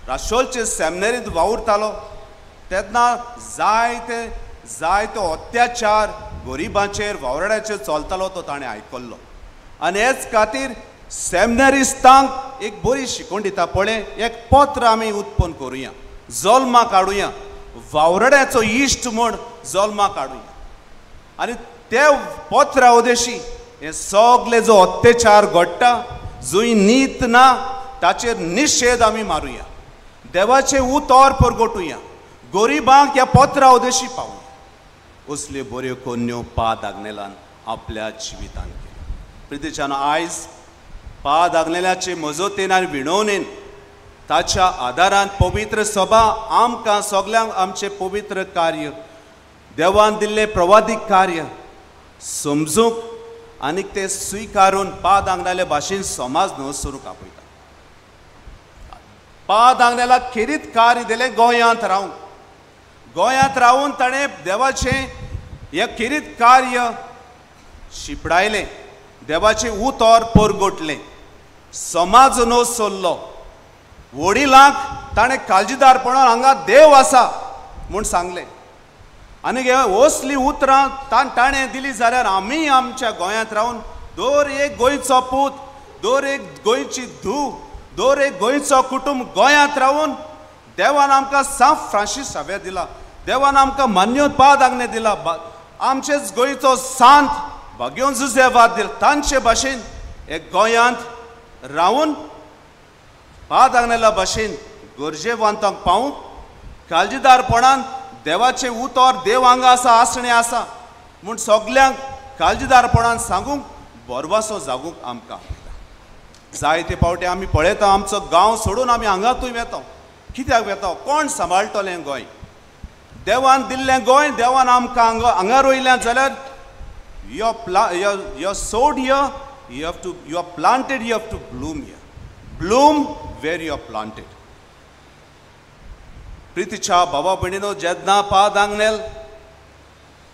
राशोलचे सेमिनरींत वावुरतालो तेन्ना जायते जायतो अत्याचार गरिबांचेर वावराड्याचेर चलतालो तो ताणें आयकल्लो. आनी हेच खातीर सेमिनरिस्तांक एक बरी शिकवण दिता, पळय एक पत्र आमी उत्पन्न करुया, जल्माक हाडुया, वावराड्याचो इश्ट म्हूण जल्माक हाडुया. आनी ते पत्रा उदेशी हे सगळे जो अत्याचार घडटा, जंय नीत ना ताचेर निशेध आमी मारुया, देवाचें उतर परगटुया, गरिबांक ह्या पत्रा उदेशी पावुया. असल्यो बऱ्यो कोन्यो पाद आग्नेलान आपल्या जिवितांत केल्यो. प्रितीच्यान आयज पाद आग्नेलाचे मजतीन आनी विणवणेन ताच्या आदारान पवित्र सभा आमकां सगल्यांक आमचें पवित्र कार्य, देवान दिल्लें प्रवादीक कार्य समजूंक आनी तें स्विकारून पाद आग्नेला भाशेन समाज न्हवसरूंक आपयता. पाद आग्नेलाक खेरीत कार्य दिलें गोंयांत रावूंक, गोंयांत रावून ताणें देवाचें हें खेरीत कार्य शिपडायलें, देवाचें उतर परगटलें, समाज न्हवसरलो, वडिलांक ताणें काळजीदारपणान हांगा देव आसा म्हूण सांगलें. आनी असली उतरां ताणें दिली जाल्यार आमी आमच्या गोंयांत रावन दर एक गोंयचो पूत, दर एक गोंयची धूव, दर एक गोंयचो कुटुंब गोंयांत रावन देवान आमकां सांत फ्रांसीस शावेर दिला, देवान आमकां मान्योत पाद आग्ने दिला, आमचेच गोंयचो सांत भाग्योन जुझेवाद दिला. तांचे भाशेन एक गोंयांत रावन पाद आग्नेला भाशेन गरजेवंतांक पावूंक काळजीदारपणान देवाचें उतर देव हांगा आसा, आसणें आसा म्हूण सगल्यांक काळजीदारपणान सांगूंक भरवासो जागूंक आमकां जायते फावटी आमी पळयता आमचो गांव सोडून आमी हांगा थंय वेता. कित्याक वेता? कोण सांबाळटलें गोंय? देवान दिल्लें गोंय देवान आमकां हांगा हांगा रोयलें जाल्यार you are sowed here, you have to, you are planted, you have to bloom here, bloom where you are planted. प्रितीच्या बाबा भयणीनो, जेन्ना पाद आंगनेल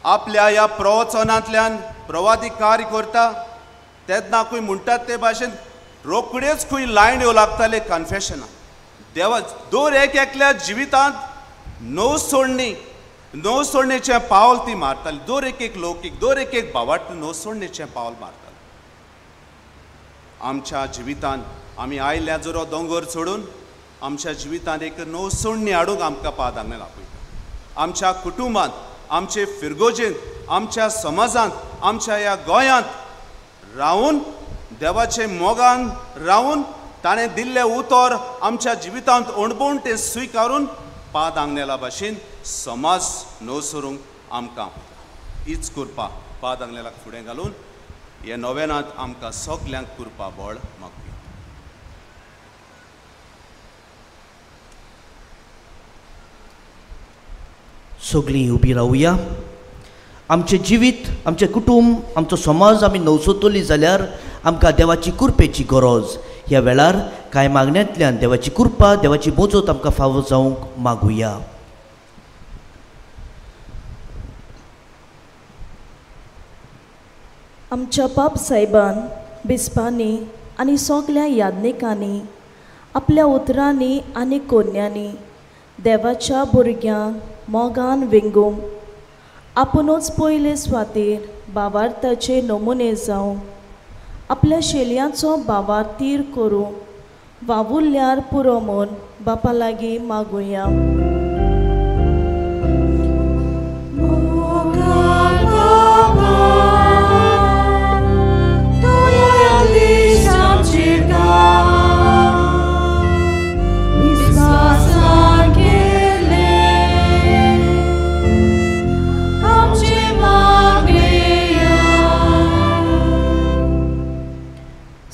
आपल्या ह्या प्रवचनांतल्यान प्रवादी कार्य करता तेन्ना खंय म्हणटात ते भाशेन रोखड्योच खंय लायन येवं लागताले कन्फेशनाक. देवा दर एक एकल्या जिवितांत णव सोडणी, णव सोडणेचें पावल ती मारताली. दर एक एक लौकीक, दर एक एक भावार्थ णव सोडणेचें पावल मारताले. आमच्या जिवितांत आमी आयल्या जरो दोंगर सोडून आमच्या जिवितांत एक णव सोडणी हाडूंक आमकां पाद आंगनेल आपयता. आमच्या कुटुंबांत, आमचे फिरगोजेंत, आमच्या समाजांत, आमच्या ह्या गोंयांत रावन देवाचे मोगान रावन ताणें दिल्लें उतर आमच्या जिवितांत अणभवून तें स्विकारून पाद आंगनेला भाशेन समाज णव सरूंक आमकां हीच कृपा पाद आंगनेलाक फुडें घालून हे नोवेनांत आमकां सगल्यांक कृपा बळ मागपी. सगळीं उबी रावया. आमचें जिवीत, आमचें कुटुंब, आमचो समाज आमी नवसोतली जाल्यार आमकां देवाची कृपेची गरज. ह्या वेळार कांय मागण्यांतल्यान देवाची कृपा, देवाची मोजत आमकां फावो जावंक मागुया. आमच्या बाप सायबान, बिस्पांनी आनी सगल्या याज्ञिकांनी आपल्या उतरांनी आनी कोन्यांनी देवाच्या भुरग्यांक मोगान विंगूंक आपुनूच पयले स्वातीर भावार्थाचे नमुने जावं आपल्या शेलयांचो भावार्थीर करूंक वावुरल्यार पुरो म्हूण बापा लागीं मागुया.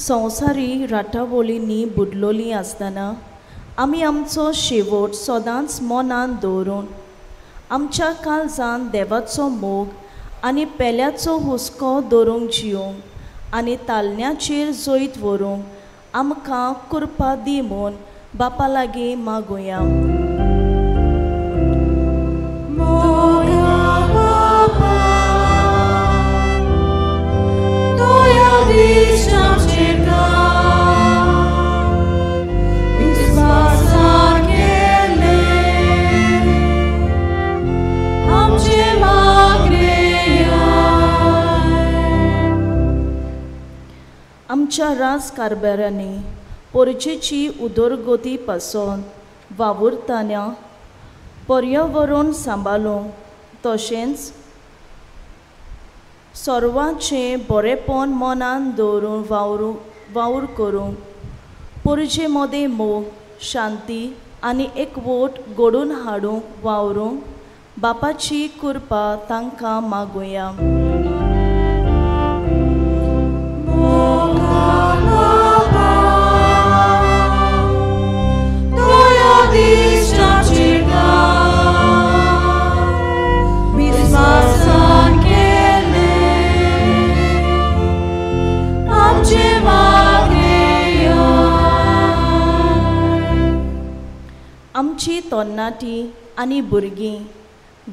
संवसारी राटावळींनी बुडलोली आसतना आमी आमचो शेवट सदांच मनान दवरून आमच्या काळजान देवाचो मोग आनी पेल्याचो हुस्को दवरूंक जिवंक आनी तालण्याचेर जैत व्हरूंक आमकां कृपा दी म्हूण बापा लागीं मागुया. आमच्या राज कारभारांनी पोरचेची उदरगती पासून वावुरतना पर्यावरण सांबाळूंक तशेंच सर्वांचें बरेपण मनान दवरून वावर करूंक पोरजे मदें मोग, शांती आनी एकवट घडोवन हाडूंक वावरूंक बापाची कृपा तांकां मागुया. आमची तरणाटी आनी भुरगीं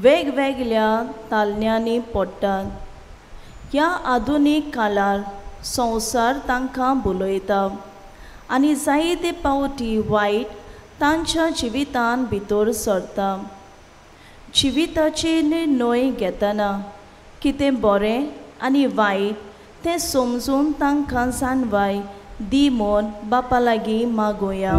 वेगवेगळ्या तालण्यांनी पडटात. ह्या आधुनीक काळार संवसार तांकां भुलयता आनी जायते पावटी वायट तांच्या जिवितान भितर सरता. जिविताचे निर्णय घेतना कितें बरें आनी वायट तें समजून तांकां जाणवाय दी म्हूण बापा लागीं मागोया.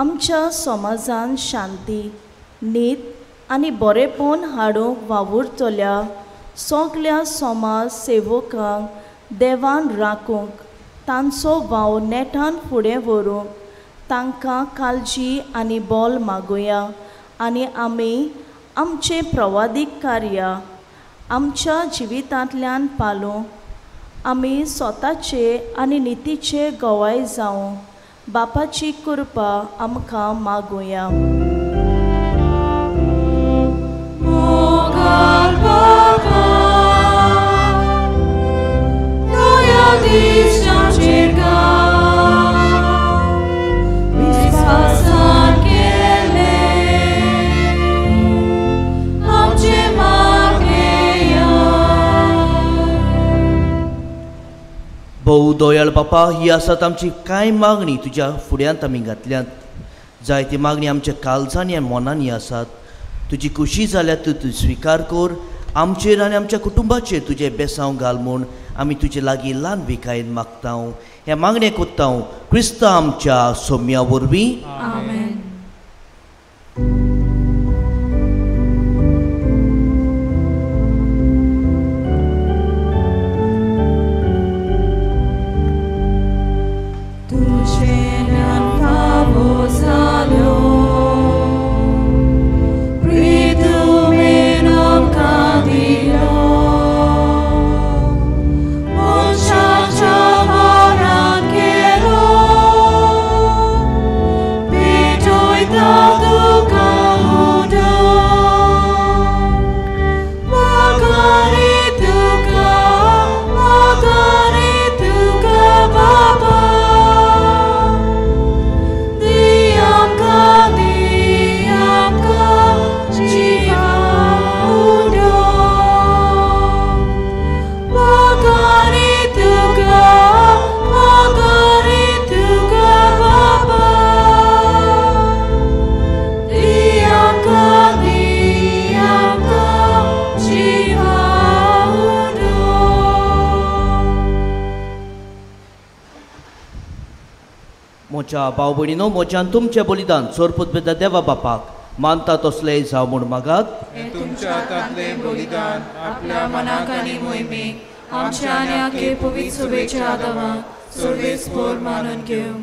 आमच्या समाजान शांती, नीत आनी बरेपण हाडूंक वावुरतल्या सगल्या समाज सेवकांक देवान राखूंक, तांचो वावर नेटान फुडें व्हरूंक तांकां काळजी आनी बल मागुया आनी आमी आमचें प्रवादीक कार्य आमच्या जिवितांतल्यान पालोवंक आमी स्वताचे आनी नितीचे गवाय जावं बापाची कृपा आमकां मागुया. भोव दयाळ बापा, ही आसात आमची कांय मागणी तुज्या फुड्यांत आमी घातल्यात. जायती मागणी आमच्या काळजांनी आनी मनांनी आसात. तुजी खुशी जाल्यार तूं तूं स्विकार कर. आमचेर आनी आमच्या कुटुंबाचेर तुजें बेसांव घाल म्हूण आमी तुजे लागीं ल्हान विकायेन मागता. ह्या मागणें कोत्ता क्रिस्त आमच्या सोम्या वरवीं. आमेन. म्हज्या भाव भयणीनो, म्हज्यान तुमचें बलिदान सोरपुत देवा बापाक मानता तसलें जावं म्हूण मागात. तुमच्या हातांतलें बलिदान आपल्या मनाक आनी मोहिमेक आमच्या आनी आखे पवित्र सभेच्या आदावाक सर्वेस्पोर मानून घेवं.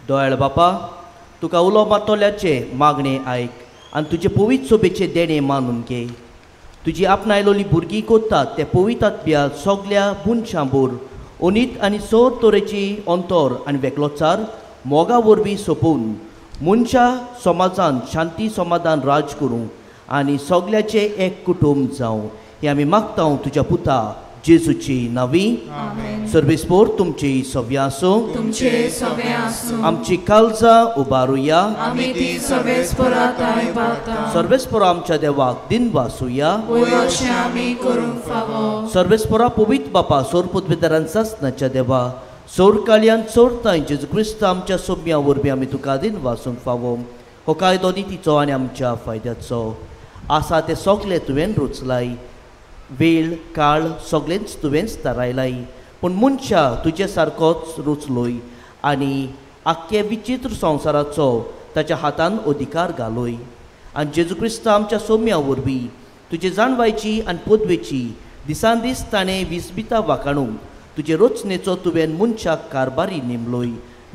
दयाळ बापा, तुका उलो मारतल्याचें मागणें आयक आनी तुजे पवित्र सभेचें देणें मानून घे. तुजी आपणायलोली भुरगीं कोत्तात ते पवित्र आत्म्या सगल्या मनशां ओनीत आनी सोर तरेची अंतर आनी वेगळोचार मोगा वरवीं सोंपोवन मनशा समाजान शांती समाधान राज करूं आनी सगल्याचें एक कुटुंब जावं हें आमी मागता तुज्या पुता जेजूची नावी. सर्वेस्पोर तुमची सव्या आसूं. आमची काळजां उबारुया. सर्वेस्पोर आमच्या देवाक दिन वासुया. सर्वेस्पोरा पवित्र बापा सोरपुतबेदारान सासनाच्या देवा सोरकाल्यान सोरताय जेजू क्रिस्त आमच्या सोम्या वरवीं आमी तुका दिन वासूंक फावो. हो कायदो नितीचो आनी आमच्या फायद्याचो आसा ते सगळे तुवें रोचलाय. वेळ काळ सगळेंच तुवेंच थारायलाय, पूण मनशा तुजे सारकोच रोचलोय आनी आख्खे विचित्र संवसाराचो ताच्या हातान अधिकार घालोय. आनी जेजू क्रिस्त आमच्या सोम्या वरवीं तुजे जाणवायची आनी पदवेची दिसान दीस ताणें विस्बिता वाखाणूंक तुजे रचनेचो तुवें मनशाक कारभारी नेमलोय.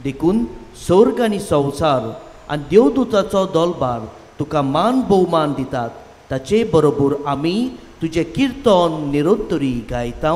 देखून स्वर्ग आनी संवसार आनी देवदूताचो दोलबार तुका मान भोवमान दितात. ताचे बरोबर आमी तुजें किर्तन निरंतरी गायता.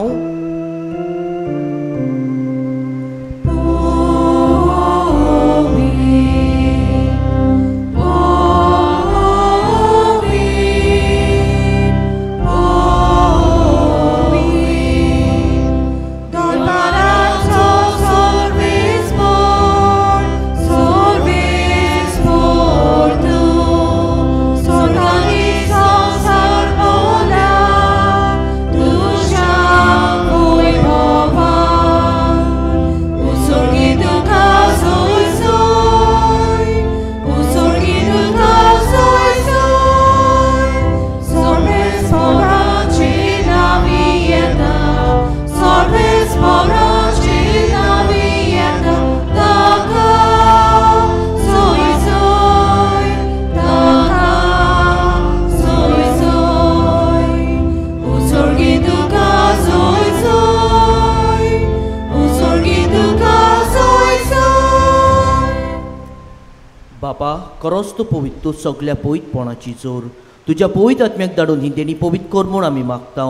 बापा खरोच तूं पवित्र, तूं सगल्या पवित्रपणाची जोर. तुज्या पवित्र आत्म्याक धाडून ही देणी पवित्र कर म्हूण आमी मागता.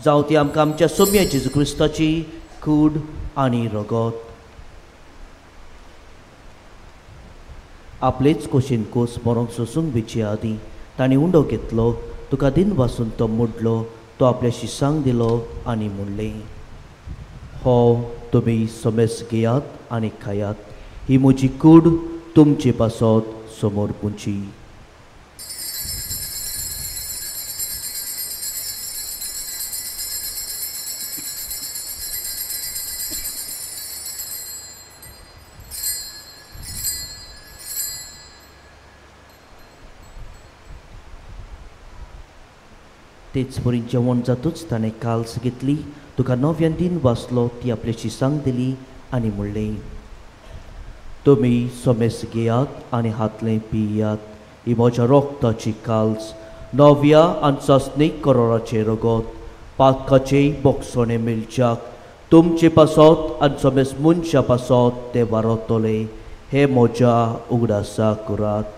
जावं ती आमकां आमच्या सोम्या जेजू क्रिस्ताची कूड आनी रगत. आपलेच कोशीन कोस मरोंक सोसूंक भिचे आदीं ताणें उंडो घेतलो, तुका दिन वासून तो मोडलो, तो आपल्या शिसांक दिलो आनी म्हणलें, हो तुमी समेस घेयात आनी खायात, ही म्हजी कूड तुमचे पासत समोर पुंची. तेच परी जेवण जातूच ताणें काल्स घेतली, तुका नव्यान दिन वाचलो, ती आपल्या शिसांक दिली आनी म्हणलें, तुमी समेस घेयात आनी हातलें पियात, ही म्हज्या रोगताची काल्स, नव्या आनी सासणीक करोराचें रगत, पातकाचें बोगसणें मेळच्याक तुमचे पासत आनी समेस मनशा पासत तें वारतलें. हें म्हज्या उगडासा करात.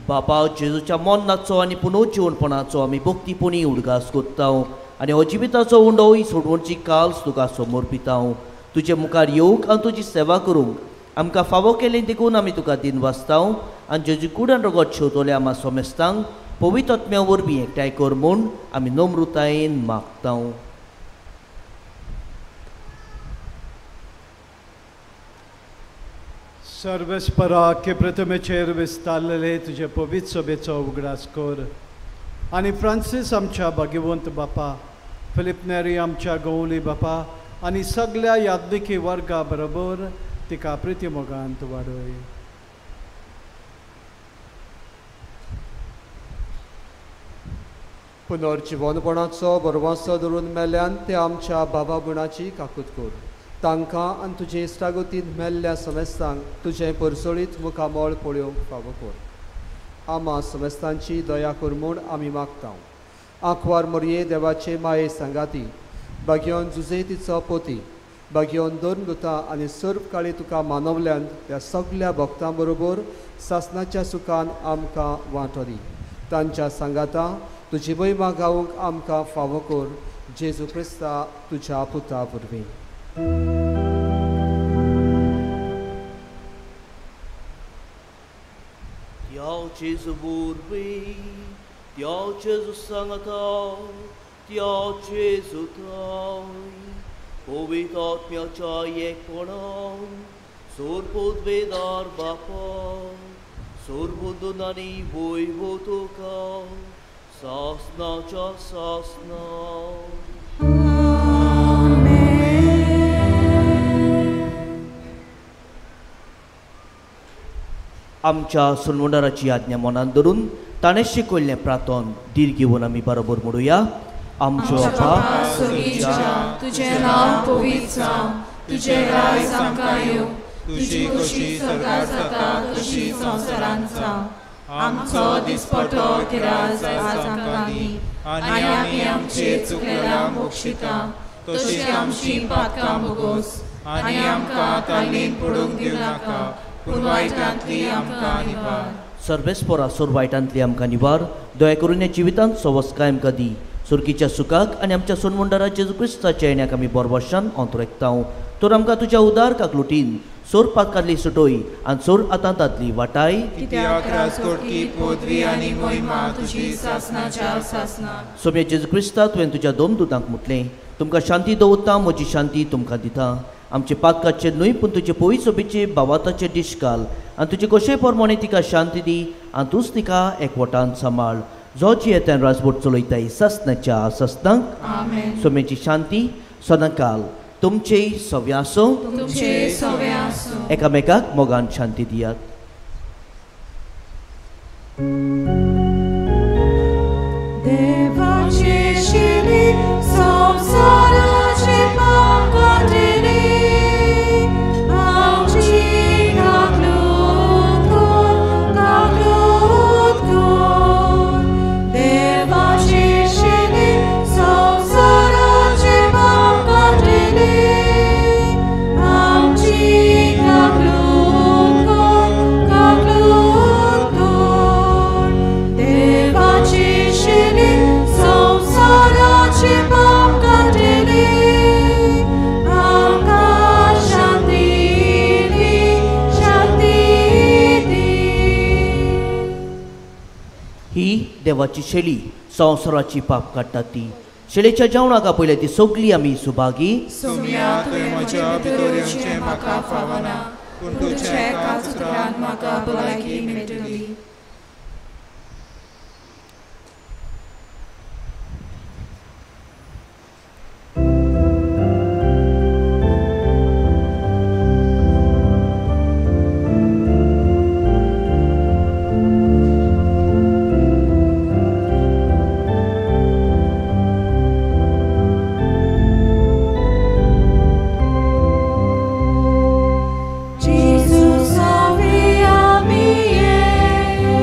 बापा जेजूच्या मरणाचो आनी पुनर्जिवणपणाचो आमी भक्तीपणी उडगास कोत्ता आनी हो जिविताचो उंडोय सोडवणची काल्स तुका समर्पिता. तुजे मुखार येवंक आनी तुजी सेवा करूंक आमकां फावो केलें देखून आमी तुका दिन वाचता आनी जेजू कुडान रगत शेवतले आमा सोमेस्तांक पवित्र आत्म्या वरवीं एकठांय कर म्हूण आमी नम्रतायेन मागता. सर्वेस्परा के प्रथमेचेर विस्तारलेले तुजे पवित्र सभेचो उगडास कर आनी फ्रांसीस आमच्या भाग्यवंत बापा, फिलीप नेरी आमच्या गवली बापा आनी सगल्या यादनिकी वर्गा बरोबर तिका प्रिती मोगांत वाडय. पुनर्जिवनपणाचो बरवासो धरून मेल्यान ते आमच्या बाबा गुणाची काकूत कर. तांकां आनी तुजे इश्टागतीन मेल्ल्या समेस्तांक तुजें परसोळीत मुखामळ पळोवंक फावो कर. आमा समेस्तांची दया कर म्हूण आमी मागता. आंकवार मोरये देवाचे माये सांगाती, बागयोन जुजे तिचो पोती, बागयोन दोन दुता आनी सर्व काळी तुका मानवल्यान त्या सगल्या भक्तां बरोबर सासनाच्या सुखान आमकां वांटो दी. तांच्या सांगाता तुजी महिमा गावंक आमकां फावो कर. जेजू क्रिस्ता तुज्या पुता वरवीं. Gesù वरवीं, त्या जेजू सांगता, त्या जेजू थाय, पवित्र आत्म्याच्या एकपणान, सोरपोदवेदार बापा, सोरबुदून आनी वैभव तुका सासनाच्या सासना. आमच्या सोनवंडाराची आज्ञा मनान धरून ताणें शिकयल्लें प्रार्थन धीर घेवन आमी बरोबर म्हणुया. आमचो बापा तुजें नांव पवित्र जावं, तुजें राज आमकां येवं, तुजी खोशी स्वर्गार जाता तशी संवसारांत जावं. आमचो दिसपटो गिराज आज आमकां दी आनी आमी आमचे चुकलेल्या मोक्षिता तशी आमची पातकां भोगोस आनी आमकां तालीन पडूंक दिवं नाका, पूण वायटांतली आमकां निवार. सर्वेस्परा सोर वायटांतली आमकां निवार. दया करून ह्या जिवितांत सवस्काय आमकां दी. सुर्कीच्या सुखाक आनी आमच्या सोनमुंडारा जेजू क्रिस्ताच्या येण्याक आमी बोरवाशान अंतरेकता. तर आमकां तुज्या उदार काकलुटीन सोर पातकांतली सुटोय आनी सोर आतांतांतली वाटाय. सोम्या जेजू क्रिस्ता तुवें तुज्या दोन दुतांक म्हटलें, तुमकां शांती दवरता, म्हजी शांती तुमकां दिता. आमचे पातकाचे न्हय पूण तुजे पयसोबीचे बावाताचे डिशकाल आनी तुजे कशे प्रमाणे तिका शांती दी आनी तूंच तिका एकवटान सांबाळ जो जियेतान राजवट चलयताय ससनाच्या ससनाक. सोम्याची शांती सदांकाल तुमचेय सव्या आसूं. एकामेकाक मोगान शांती दियात. देवाची शेली संवसाराची पाप काडटा ती शेलेच्या जेवणाक आपयल्या ती सगळी आमी सुभागी. Jesus, Ave Mie.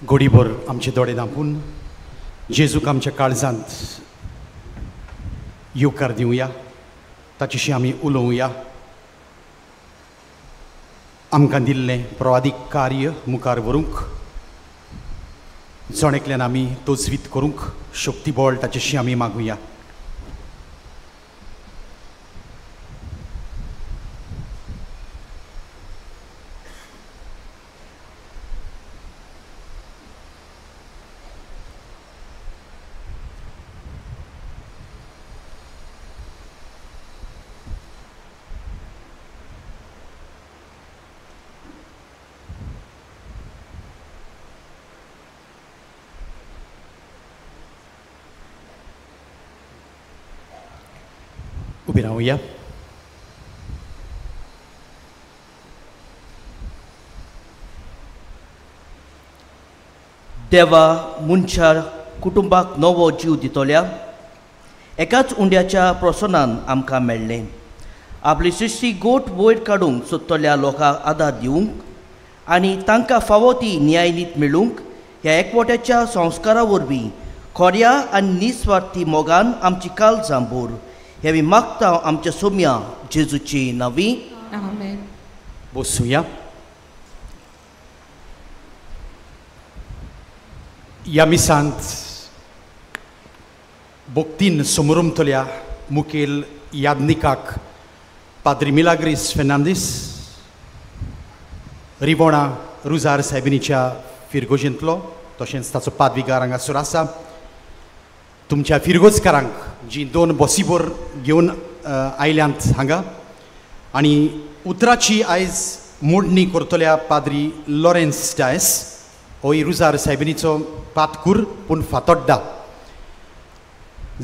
गोडीभर आमचे दोळे धांपून जेजूक आमच्या काळजांत येवकार दिवया, ताचेशी आमी उलोवया। आमकां दिल्लें प्रवादीक कार्य मुखार व्हरूंक जण एकल्यान आमी तोजवीत करूंक शक्ती बळ ताचेशी आमी मागुया। उबी रावया। देवा मनशा कुटुंबाक नवो जीव दितल्या एकाच उंड्याच्या प्रसनान आमकां मेळ्ळें। आपली सृश्टी गोट वयर काडूंक सोदतल्या लोकांक आदार दिवंक आनी तांकां फावो ती न्यायनीत मेळूंक ह्या एकवट्याच्या संस्कारा वरवीं खोऱ्या आनी निस्वार्थी मोगान आमची काळजां भर हे आमी मागता आमच्या सोम्या जेजूची नवी। आमेन। बसुया। ह्या मिसांत भक्तीन समोरमतल्या मुखेल यादनिकाक पाद्री मिलाग्रीस फेर्नांदीस रिवोणा रुजार सायबिनीच्या फिरगोजेंतलो तशेंच ताचो पादविगार हांगासर आसा। तुमच्या फिरगोजकारांक जी दोन बसीभर घेवन आयल्यांत हांगा आनी उतराची आयज मोडणी करतल्या पाद्री लॉरेन्स डायस होय रुजार सायबिनीचो पातकूर पूण फातोड्डा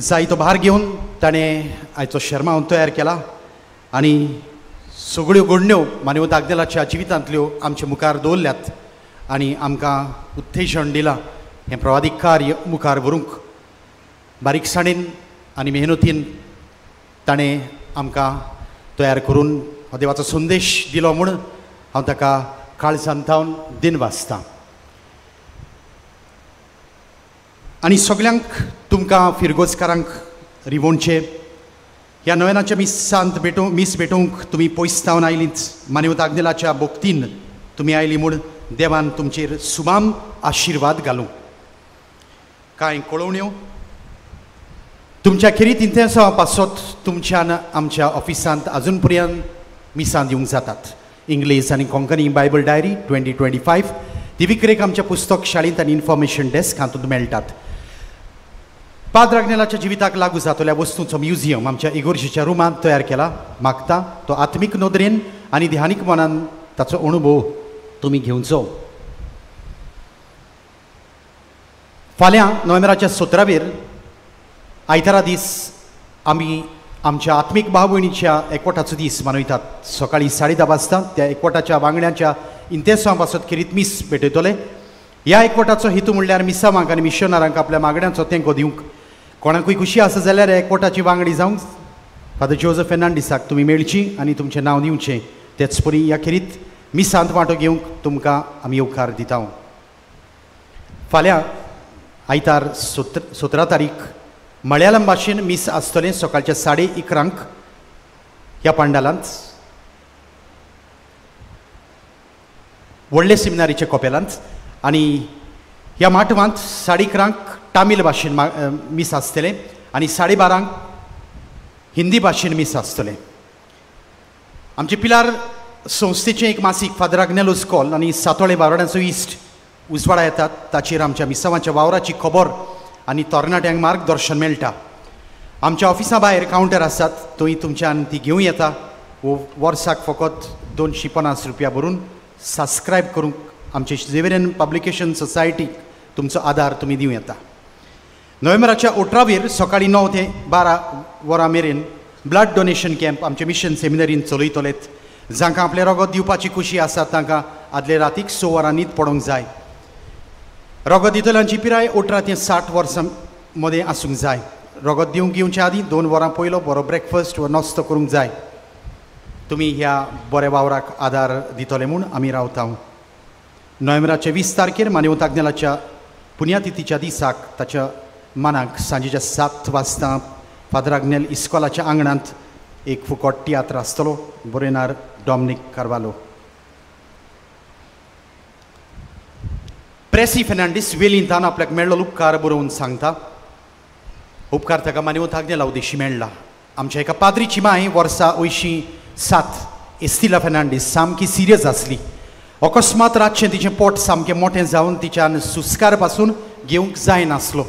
जायतो भार घेवन ताणें आयचो शेर्मांव तयार केला आनी सगळ्यो घडण्यो मानवता आग्नेलाच्या जिवितांतल्यो आमच्या मुखार दवरल्यात आनी आमकां उत्तेजन दिलां हें प्रवादीक कार्य मुखार व्हरूंक बारीकसाणेन आनी मेहनतीन ताणें आमकां तयार करून हो देवाचो संदेश दिलो म्हूण हांव ताका काळजान थावन दिनवासतां। आनी सगल्यांक तुमकां फिरगोजकारांक रिवोणचे ह्या नव्यानाच्या मिसांत भेटोवंक मीस भेटोवंक तुमी पयस थावन आयलींच मानवता आग्नेलाच्या भक्तीन तुमी आयली म्हूण देवान तुमचेर सुमाम आशिर्वाद घालूं। कांय कळोवण्यो तुमच्या खेरीत इंतेसांवा पासत तुमच्यान आमच्या ऑफिसांत अजून पर्यंत मिसां दिवंक जातात। इंग्लीश आनी कोंकणी बायबल डायरी 2025 ती विक्रेक आमच्या पुस्तक शाळेंत आनी इन्फॉर्मेशन डेस्क हातूंत मेळटात। पाद्र आग्नेलाच्या जिविताक लागू जातल्या वस्तूंचो म्युझियम आमच्या इगोर्शीच्या रुमांत तयार केला। मागता तो आत्मीक नदरेन आनी ध्यानीक मनान ताचो अणभव तुमी घेवचो। फाल्यां नोव्हेंबराच्या 17वेर आयतारा दीस आमी आमच्या आत्मीक भाव भयणीच्या एकवटाचो दीस मनयतात। सकाळीं 10:30 वाजता त्या एकवटाच्या वांगड्यांच्या इंतेसांव पासत खेरीत मीस भेटयतले। ह्या एकवटाचो हेतू म्हणल्यार मिसावांक आनी मिशनरांक आपल्या मागण्यांचो तेंको दिवंक। कोणाकूय खुशी आसा जाल्यार एकवटाची वांगडी जावंक फादर जोजफ फेर्नांडीसाक तुमी मेळची आनी तुमचें नांव दिवचें। तेच परी ह्या खेरीत मिसांत वांटो घेवंक तुमकां आमी येवकार दिता। फाल्यां आयतार 17 तारीख मळयाळम भाशेन मीस आसतलें सकाळच्या 11:30 ह्या पांडालांत व्हडले सेमिनारीच्या कोपेलांत आनी ह्या माटवांत 11:30 तामील भाशेन मीस आसतलें आनी 12:30 हिंदी भाशेन मीस आसतलें। आमचे पिलार संस्थेचें एक मासीक फादर आग्नेलोस कॉल आनी सातोळे बारोड्यांचो इश्ट उजवाडा येतात। ताचेर आमच्या मिसावांच्या वावराची खबर आनी तरणाट्यांक मार्गदर्शन मेळटा। आमच्या ऑफिसा भायर कावंटर आसात थंय तुमच्यान ती घेवं येता वो वर्साक फकत 250 रुपया भरून सबस्क्रायब करूंक आमचे झेवियरियन पब्लिकेशन सोसायटीक तुमचो आदार तुमी दिवं येता। नोव्हेंबराच्या 18वेर सकाळीं 9 ते 12 वरां मेरेन ब्लड डोनेशन कॅम्प आमचे मिशन सेमिनरीन चलयतलेत। जांकां आपलें रगत दिवपाची खुशी आसा तांकां आदले रातीक 6 वरां न्हीद पडोंक जाय। रगत दितल्यांची पिराय 18 ते 60 वर्सां मदें आसूंक जाय। रगत दिवंक घेवचे आदीं 2 वरां पयलो बरो ब्रेकफास्ट वा नाश्तो करूंक जाय। तुमी ह्या बऱ्या वावराक आदार दितले म्हूण आमी रावता। नोव्हेंबराच्या 20 तारखेर मानेवंत आग्नेलाच्या पुण्यतिथीच्या दिसाक ताच्या मानाक सांजेच्या 7 वाजता फादर आग्नेल इस्कॉलाच्या आंगणांत एक फुकट तियात्र आसतलो. बरयणार डॉमनीक कार्वालो. प्रेसी फेर्नांडीस वेलिंतान आपल्याक मेळ्ळो उपकार बरोवन सांगता. उपकार ताका मानेवंत आग्नेला उद्देशी मेळ्ळा. आमच्या एका पाद्रीची माय वर्सां 87 एस्तिला फेर्नांडीस सामकी सिरियस आसली. अकस्मात रातचें तिचें पोट सामकें मोटें जावन तिच्यान सुस्कार पासून घेवंक जायनासलो.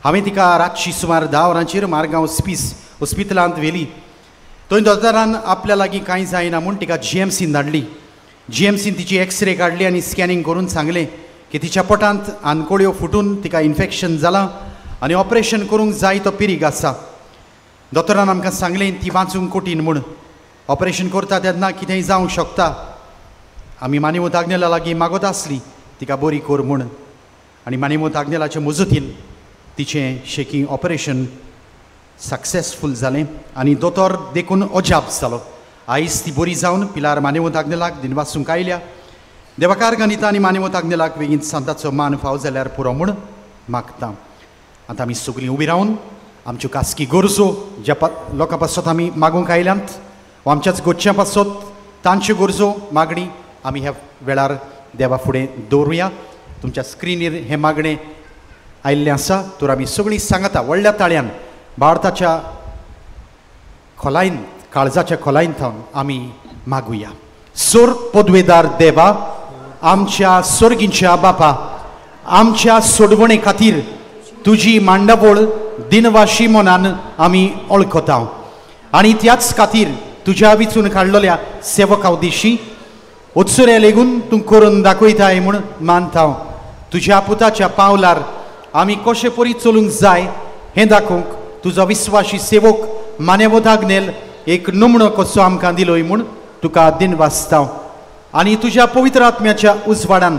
हांवें तिका रातची सुमार 10 वरांचेर मारगांव हॉस्पिटलांत व्हेली. थंय दोतोरान आपल्या लागीं कांय जायना म्हूण तिका जीएमसीन धाडली. जीएमसीन तिची एक्सरे काडली आनी स्कॅनिंग करून सांगलें की तिच्या पोटांत आनकोळ्यो फुटून तिका इन्फेक्शन जालां आनी ऑपरेशन करूंक जाय तो पिरीग आसा. दोतोरान आमकां सांगलें ती वाचूंक कठीण म्हूण, ऑपरेशन करता तेन्ना कितेंय जावंक शकता. आमी मानेवंत आग्नेला लागीं मागत आसली तिका बरी कर म्हूण आनी मानेवंत आग्नेलाचे मजतीन तिचें शेकी ऑपरेशन सक्सेसफूल जालें आनी दोतोर देखून अजाप जालो. आयज ती बरी जावन पिलार मानेवंत आग्नेलाक दिनवासूंक आयल्या. देवाकार गणिता आनी मानेवंत आग्नेलाक बेगीन सांताचो मान फाव जाल्यार पुरो म्हूण मागता. आतां आमी सगळीं उबी रावन आमच्यो खासगी गरजो ज्या लोकां पासत आमी मागूंक आयल्यात वा आमच्याच गोच्या पासत तांच्यो गरजो मागणी आमी ह्या वेळार देवा फुडें दवरुया. तुमच्या स्क्रिनीर हें मागणें आयिल्लें आसा तर आमी सगळीं सांगता व्हडल्या ताळ्यान भारताच्या खोलायन काळजाच्या खोलायन थावन आमी मागुया. सोर पदवेदार देवा, आमच्या सोर्गींच्या बापा, आमच्या सोडवणे खातीर तुजी मांडावळ दिनवाशी मनान आमी वळखता आनी त्याच खातीर तुज्या विचून काडलेल्या सेवका उद्देशी उत्सुरे लेगून तूं करून दाखयताय म्हूण मानता. तुज्या पुताच्या पावलार आमी कशे परी चलूंक जाय हें दाखोवंक तुजो विस्वाशी सेवक मानेवंत आग्नेल एक नमणो कसो आमकां दिलोय म्हूण तुका दिनवासता. आनी तुज्या पवित्र आत्म्याच्या उजवाडान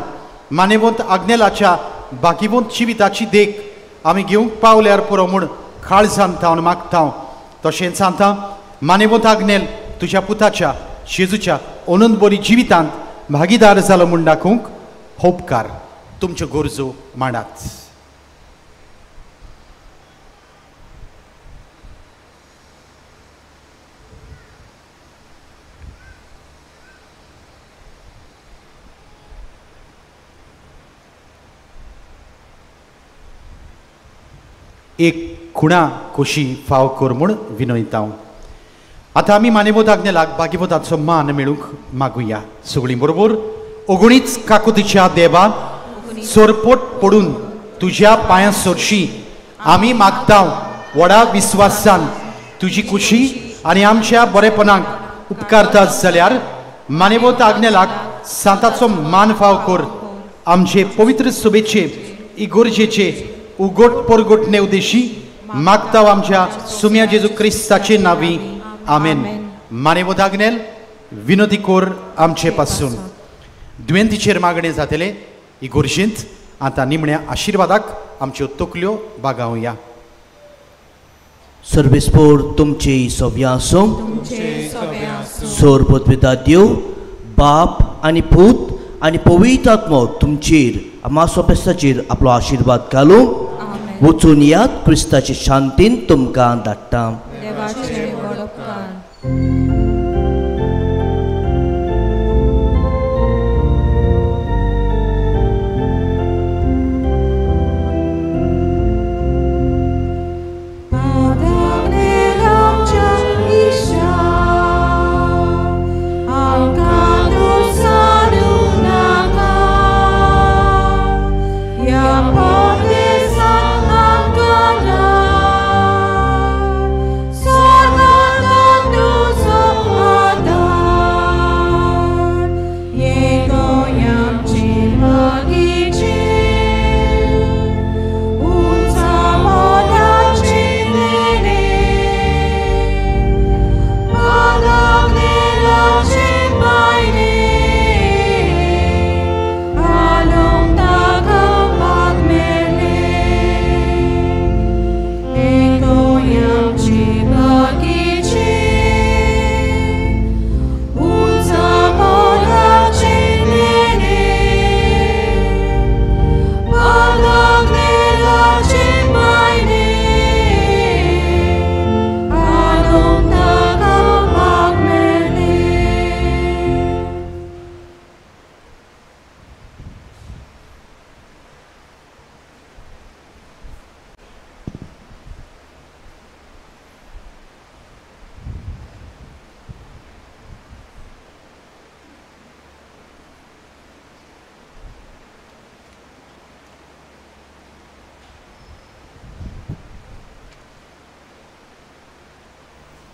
मानेवंत आग्नेलाच्या बाकीवंत जिविताची देख आमी घेवंक पावल्यार पुरो म्हूण काळजान थावन मागता. तशेंच आतां मानेवंत आग्नेल तुज्या पुताच्या जेजूच्या अनंत बरी जिवितांत भागीदार जालो म्हूण दाखोवंक होपकार. तुमच्यो गरजो मांडात. एक खुणा खोशी फाव कर म्हूण विनयता. आतां आमी मानेवंत आग्नेलाक बागीवंताचो मान मेळूंक मागुया. सगळीं बरोबर. ओगुणीच काकुतीच्या देवा, सोरपोट पडून तुज्या पांयां सरशी आमी मागता व्हडा विस्वासान तुजी खुशी आनी आमच्या बरेपणाक उपकारता जाल्यार मानेवंत आग्नेलाक सांताचो मान फाव कर. आमचे पवित्र सभेचे इगोर्जेचे उगोट परगोटणे उद्देशी मागता आमच्या सुम्या जेजू क्रिस्ताचे नावी. आमेन. मानेवंत आग्नेल विनोदी कोर आमचे पासून. दुयेंतीचेर मागणें जातलें इगोर्जेंत. आतां निमण्या आशिर्वादाक आमच्यो तकल्यो बागावया. सर्वेस्पोर तुमचे सव्या आसूं. सोर पदवेदा देव बाप आनी पूत आनी पवित्र आत्मो तुमचेर आमासो पेस्ताचेर आपलो आशिर्वाद घालूं. वचून यात क्रिस्ताचे शांतीन तुमकां धाडटा. देवाचे व्हड उपकार.